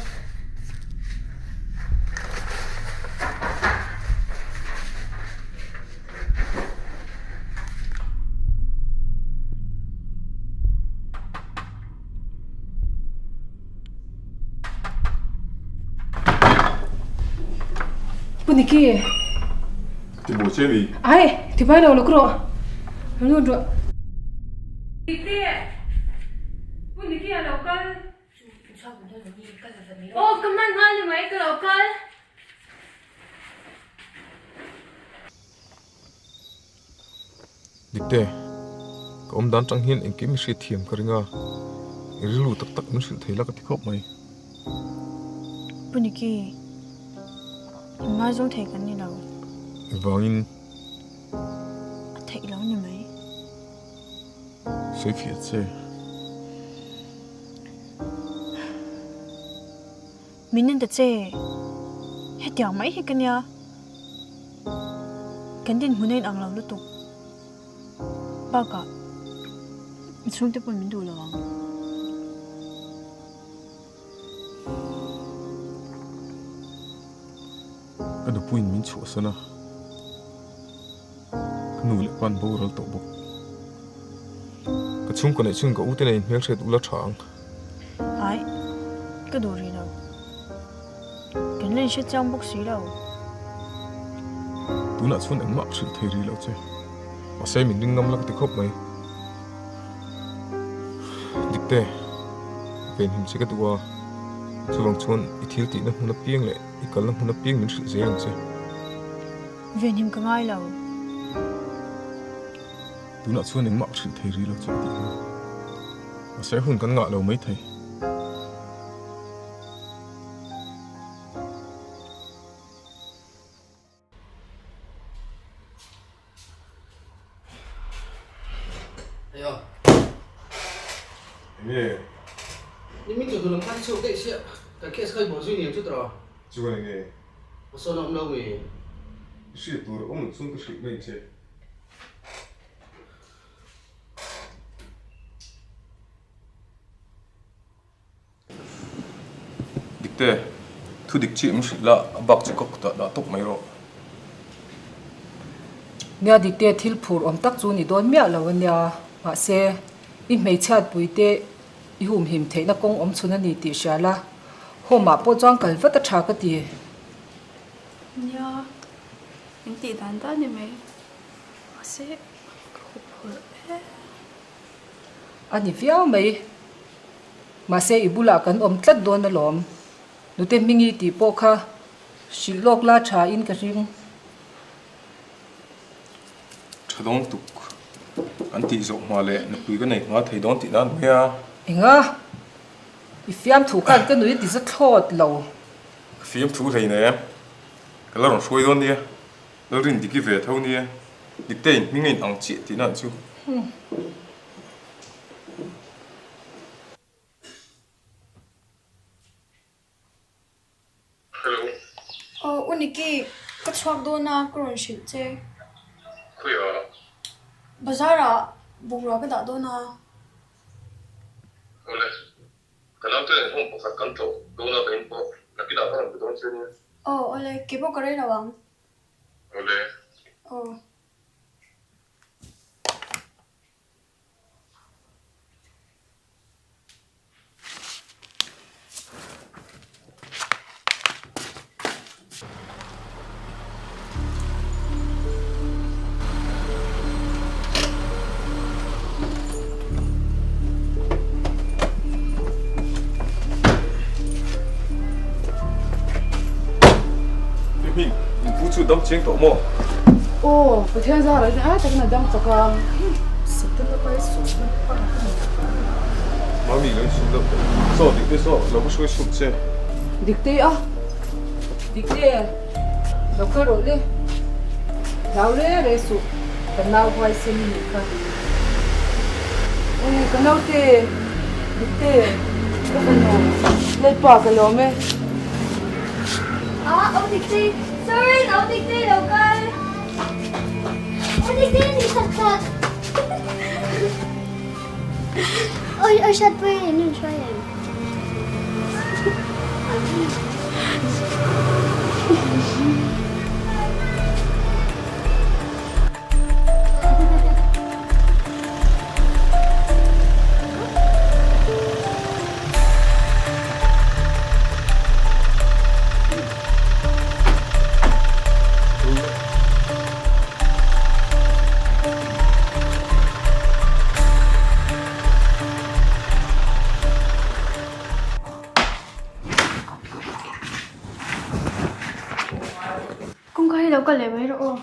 Pu Niki. Ti buai che mi? Ai, ti buai lo lo krawh. Lo lut rawh. Niki. Pu Niki a lo kal. Aw, ka hman nghal ni mai ka lo kal. Dikte, ka awm dan tang hian engkim i hriat thiam ka ring a, i rilru tak tak min hrilh thei la ka ti khawp mai. Pu Niki, in ngaizawng thei kan ni lo. Engvangin? A theih lo ni mai. Sawi fiah che. Min en ta che, hetiang mai hi ka nia. Kan dinhmun a inang lo lutuk. Bakah i chhungte pawn min duh lo ang. Ka nupuiin min chhuahsan a, ka nu leh pa'n boral tawh bawk. Ka chhungkaw neih chhun ka ute nen hmelhriat ula tha ang. Ai, ka duh rih lo. Kan la inhre chiang bawk si lo. Tunah chuan engmah ka hrilh thei rih lo che. Mahse min ring ngam la ka ti khawp mai. Dikte, venhim che ka duh a, chuvang chuan i thil tihna hmun apiang leh i kalna hmun apiang min hrilh zel ang che. Venhim ka ngai lo. Tunah chuan engmah ka hrilh thei rih lo che ka tih kha. Mahse hun kan ngah lo maithei. Eo. Enge? Nimin chu hnulam khan i chhuak daih sia, kan case kha i buai zui niang chu tawh. Chuan enge? Hmasawn a awm lo nge? I hriat tur a awm loh chuan ka hrilh mai che. Dikte, thu dik chiah min hrilh la, a bak chu ka kutah dah tawp mai rawh. Nia Dikte, thil phur awm tak chu ni dawn miah lo a nia. Mahse, i hmeichhiatpui te i humhim theihna kawng awm chhun a ni tih hria la, home ah pawh chuan kal vat a tha ka ti. Nia, min tih dan dan ni mai. Mahse, ka huphurh e. A ni viau mai. Mahse i bulah kan awm tlat dawn alawm. Nute Hmingi tih pawh kha hrilh lawk la tha in ka ring. Tha dawn tuk. An tih zawh hma leh nupui ka nei hma thei dawn tih nan mai a. Enga? I fiamthu khan ka nui ti za thlawt lo. Ka fiamthu hleinem. Ka la rawn hruai dawn nia. Lalrin dik i ve tho nia. Diktein hming a in ang chiah tihna chu. Hello. Aw U Niki, ka chhuak dawn a, ka rawn hrilh che. Khawiah? Bazar ah bungrua ka dah dawn a. Awle, ka naute nen home pakhat kan tlawh dawn a ka in pawh nakinah ka rawn be dawn che nia. Aw awle, kei pawh ka rei lo ang. Awle. Aw. Hming, in pu chu dam chiang tawh maw? Aw, Pathian zara in ai takin a dam chak a. Setana malsawmna pa ka ni. Mami lo insum deuh teh. Saw Dikte saw lo ka hruai chhuk che. Dikte a, Dikte lo kal rawh le. Hlau re re suh, ka nau huaisen i nih kha. Aw ka naute, Dikte, ka fanu, Lalpa ka lawm e. Ah, aw Dikte, sorry, aw Dikte lo kal. Aw Dikte ni tak tak. Oi, oi sat pui in in hruai em. Kawngka hi lo kal leh mai rawh aw.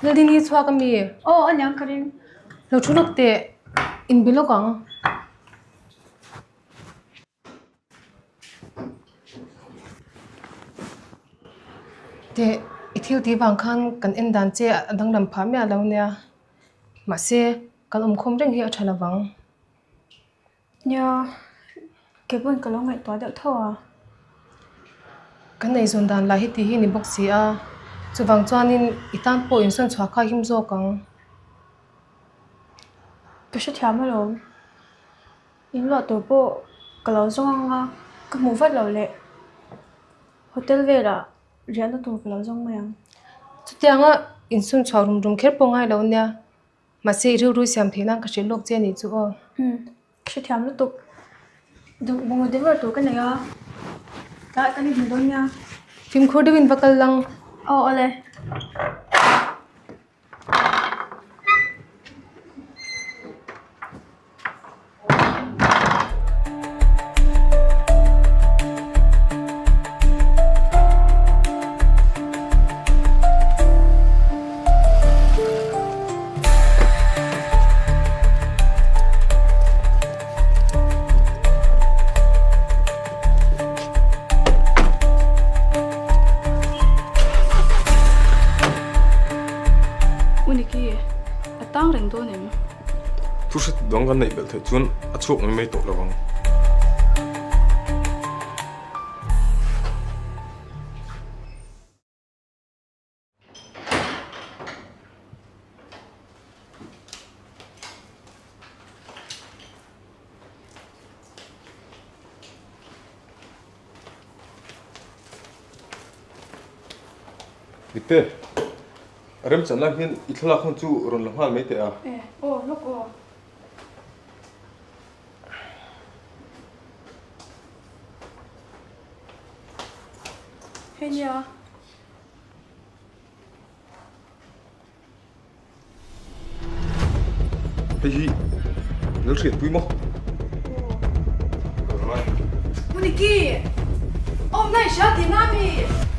Laldin hi chhuak a mi? Aw a niang ka ring. Lo thu lawk teh, inbe lawk ang. Teh, i thil tih vang khan kan en dan che a danglam phah miah lo nia. Mahse, kan awmkhawm reng hi a tha lovang. Nia, kei pawhin ka lo ngaihtuah deuh tho a. Kan eizawn dan lah hi tih hi ni bawk si a, chuvang chuanin i tan pawh insawn chhuah kha a him zawk ang. Ka hrethiam alawm. In luah tur pawh ka lo zawng ang a, ka hmuh vat loh leh hotel velah riahna tur ka lo zawng mai ang. Chutianga insawn chhuah rum rum kher pawh ngai lo nia, mahse i rilru siam theih nan ka hrilh lawk che a nih chu aw. Umm, hrethiam lutuk. Bungraw deliver tur ka nei a, tlai kan inhmu dawn nia. Fimkhur deuhin va kal lang. Aw awle. U Niki, a tang reng dawn em? Thu hre dang kan neih belh theih chuan a chhuak mai mai tawh lo ang. Dikte, remchan lai hian i thlalak hun chu rawn la nghal mai teh a. E, aw, lawk aw. Hei nia. Hei hi lo hriatpui maw? Muniki! Awmna i hria tihna a mi?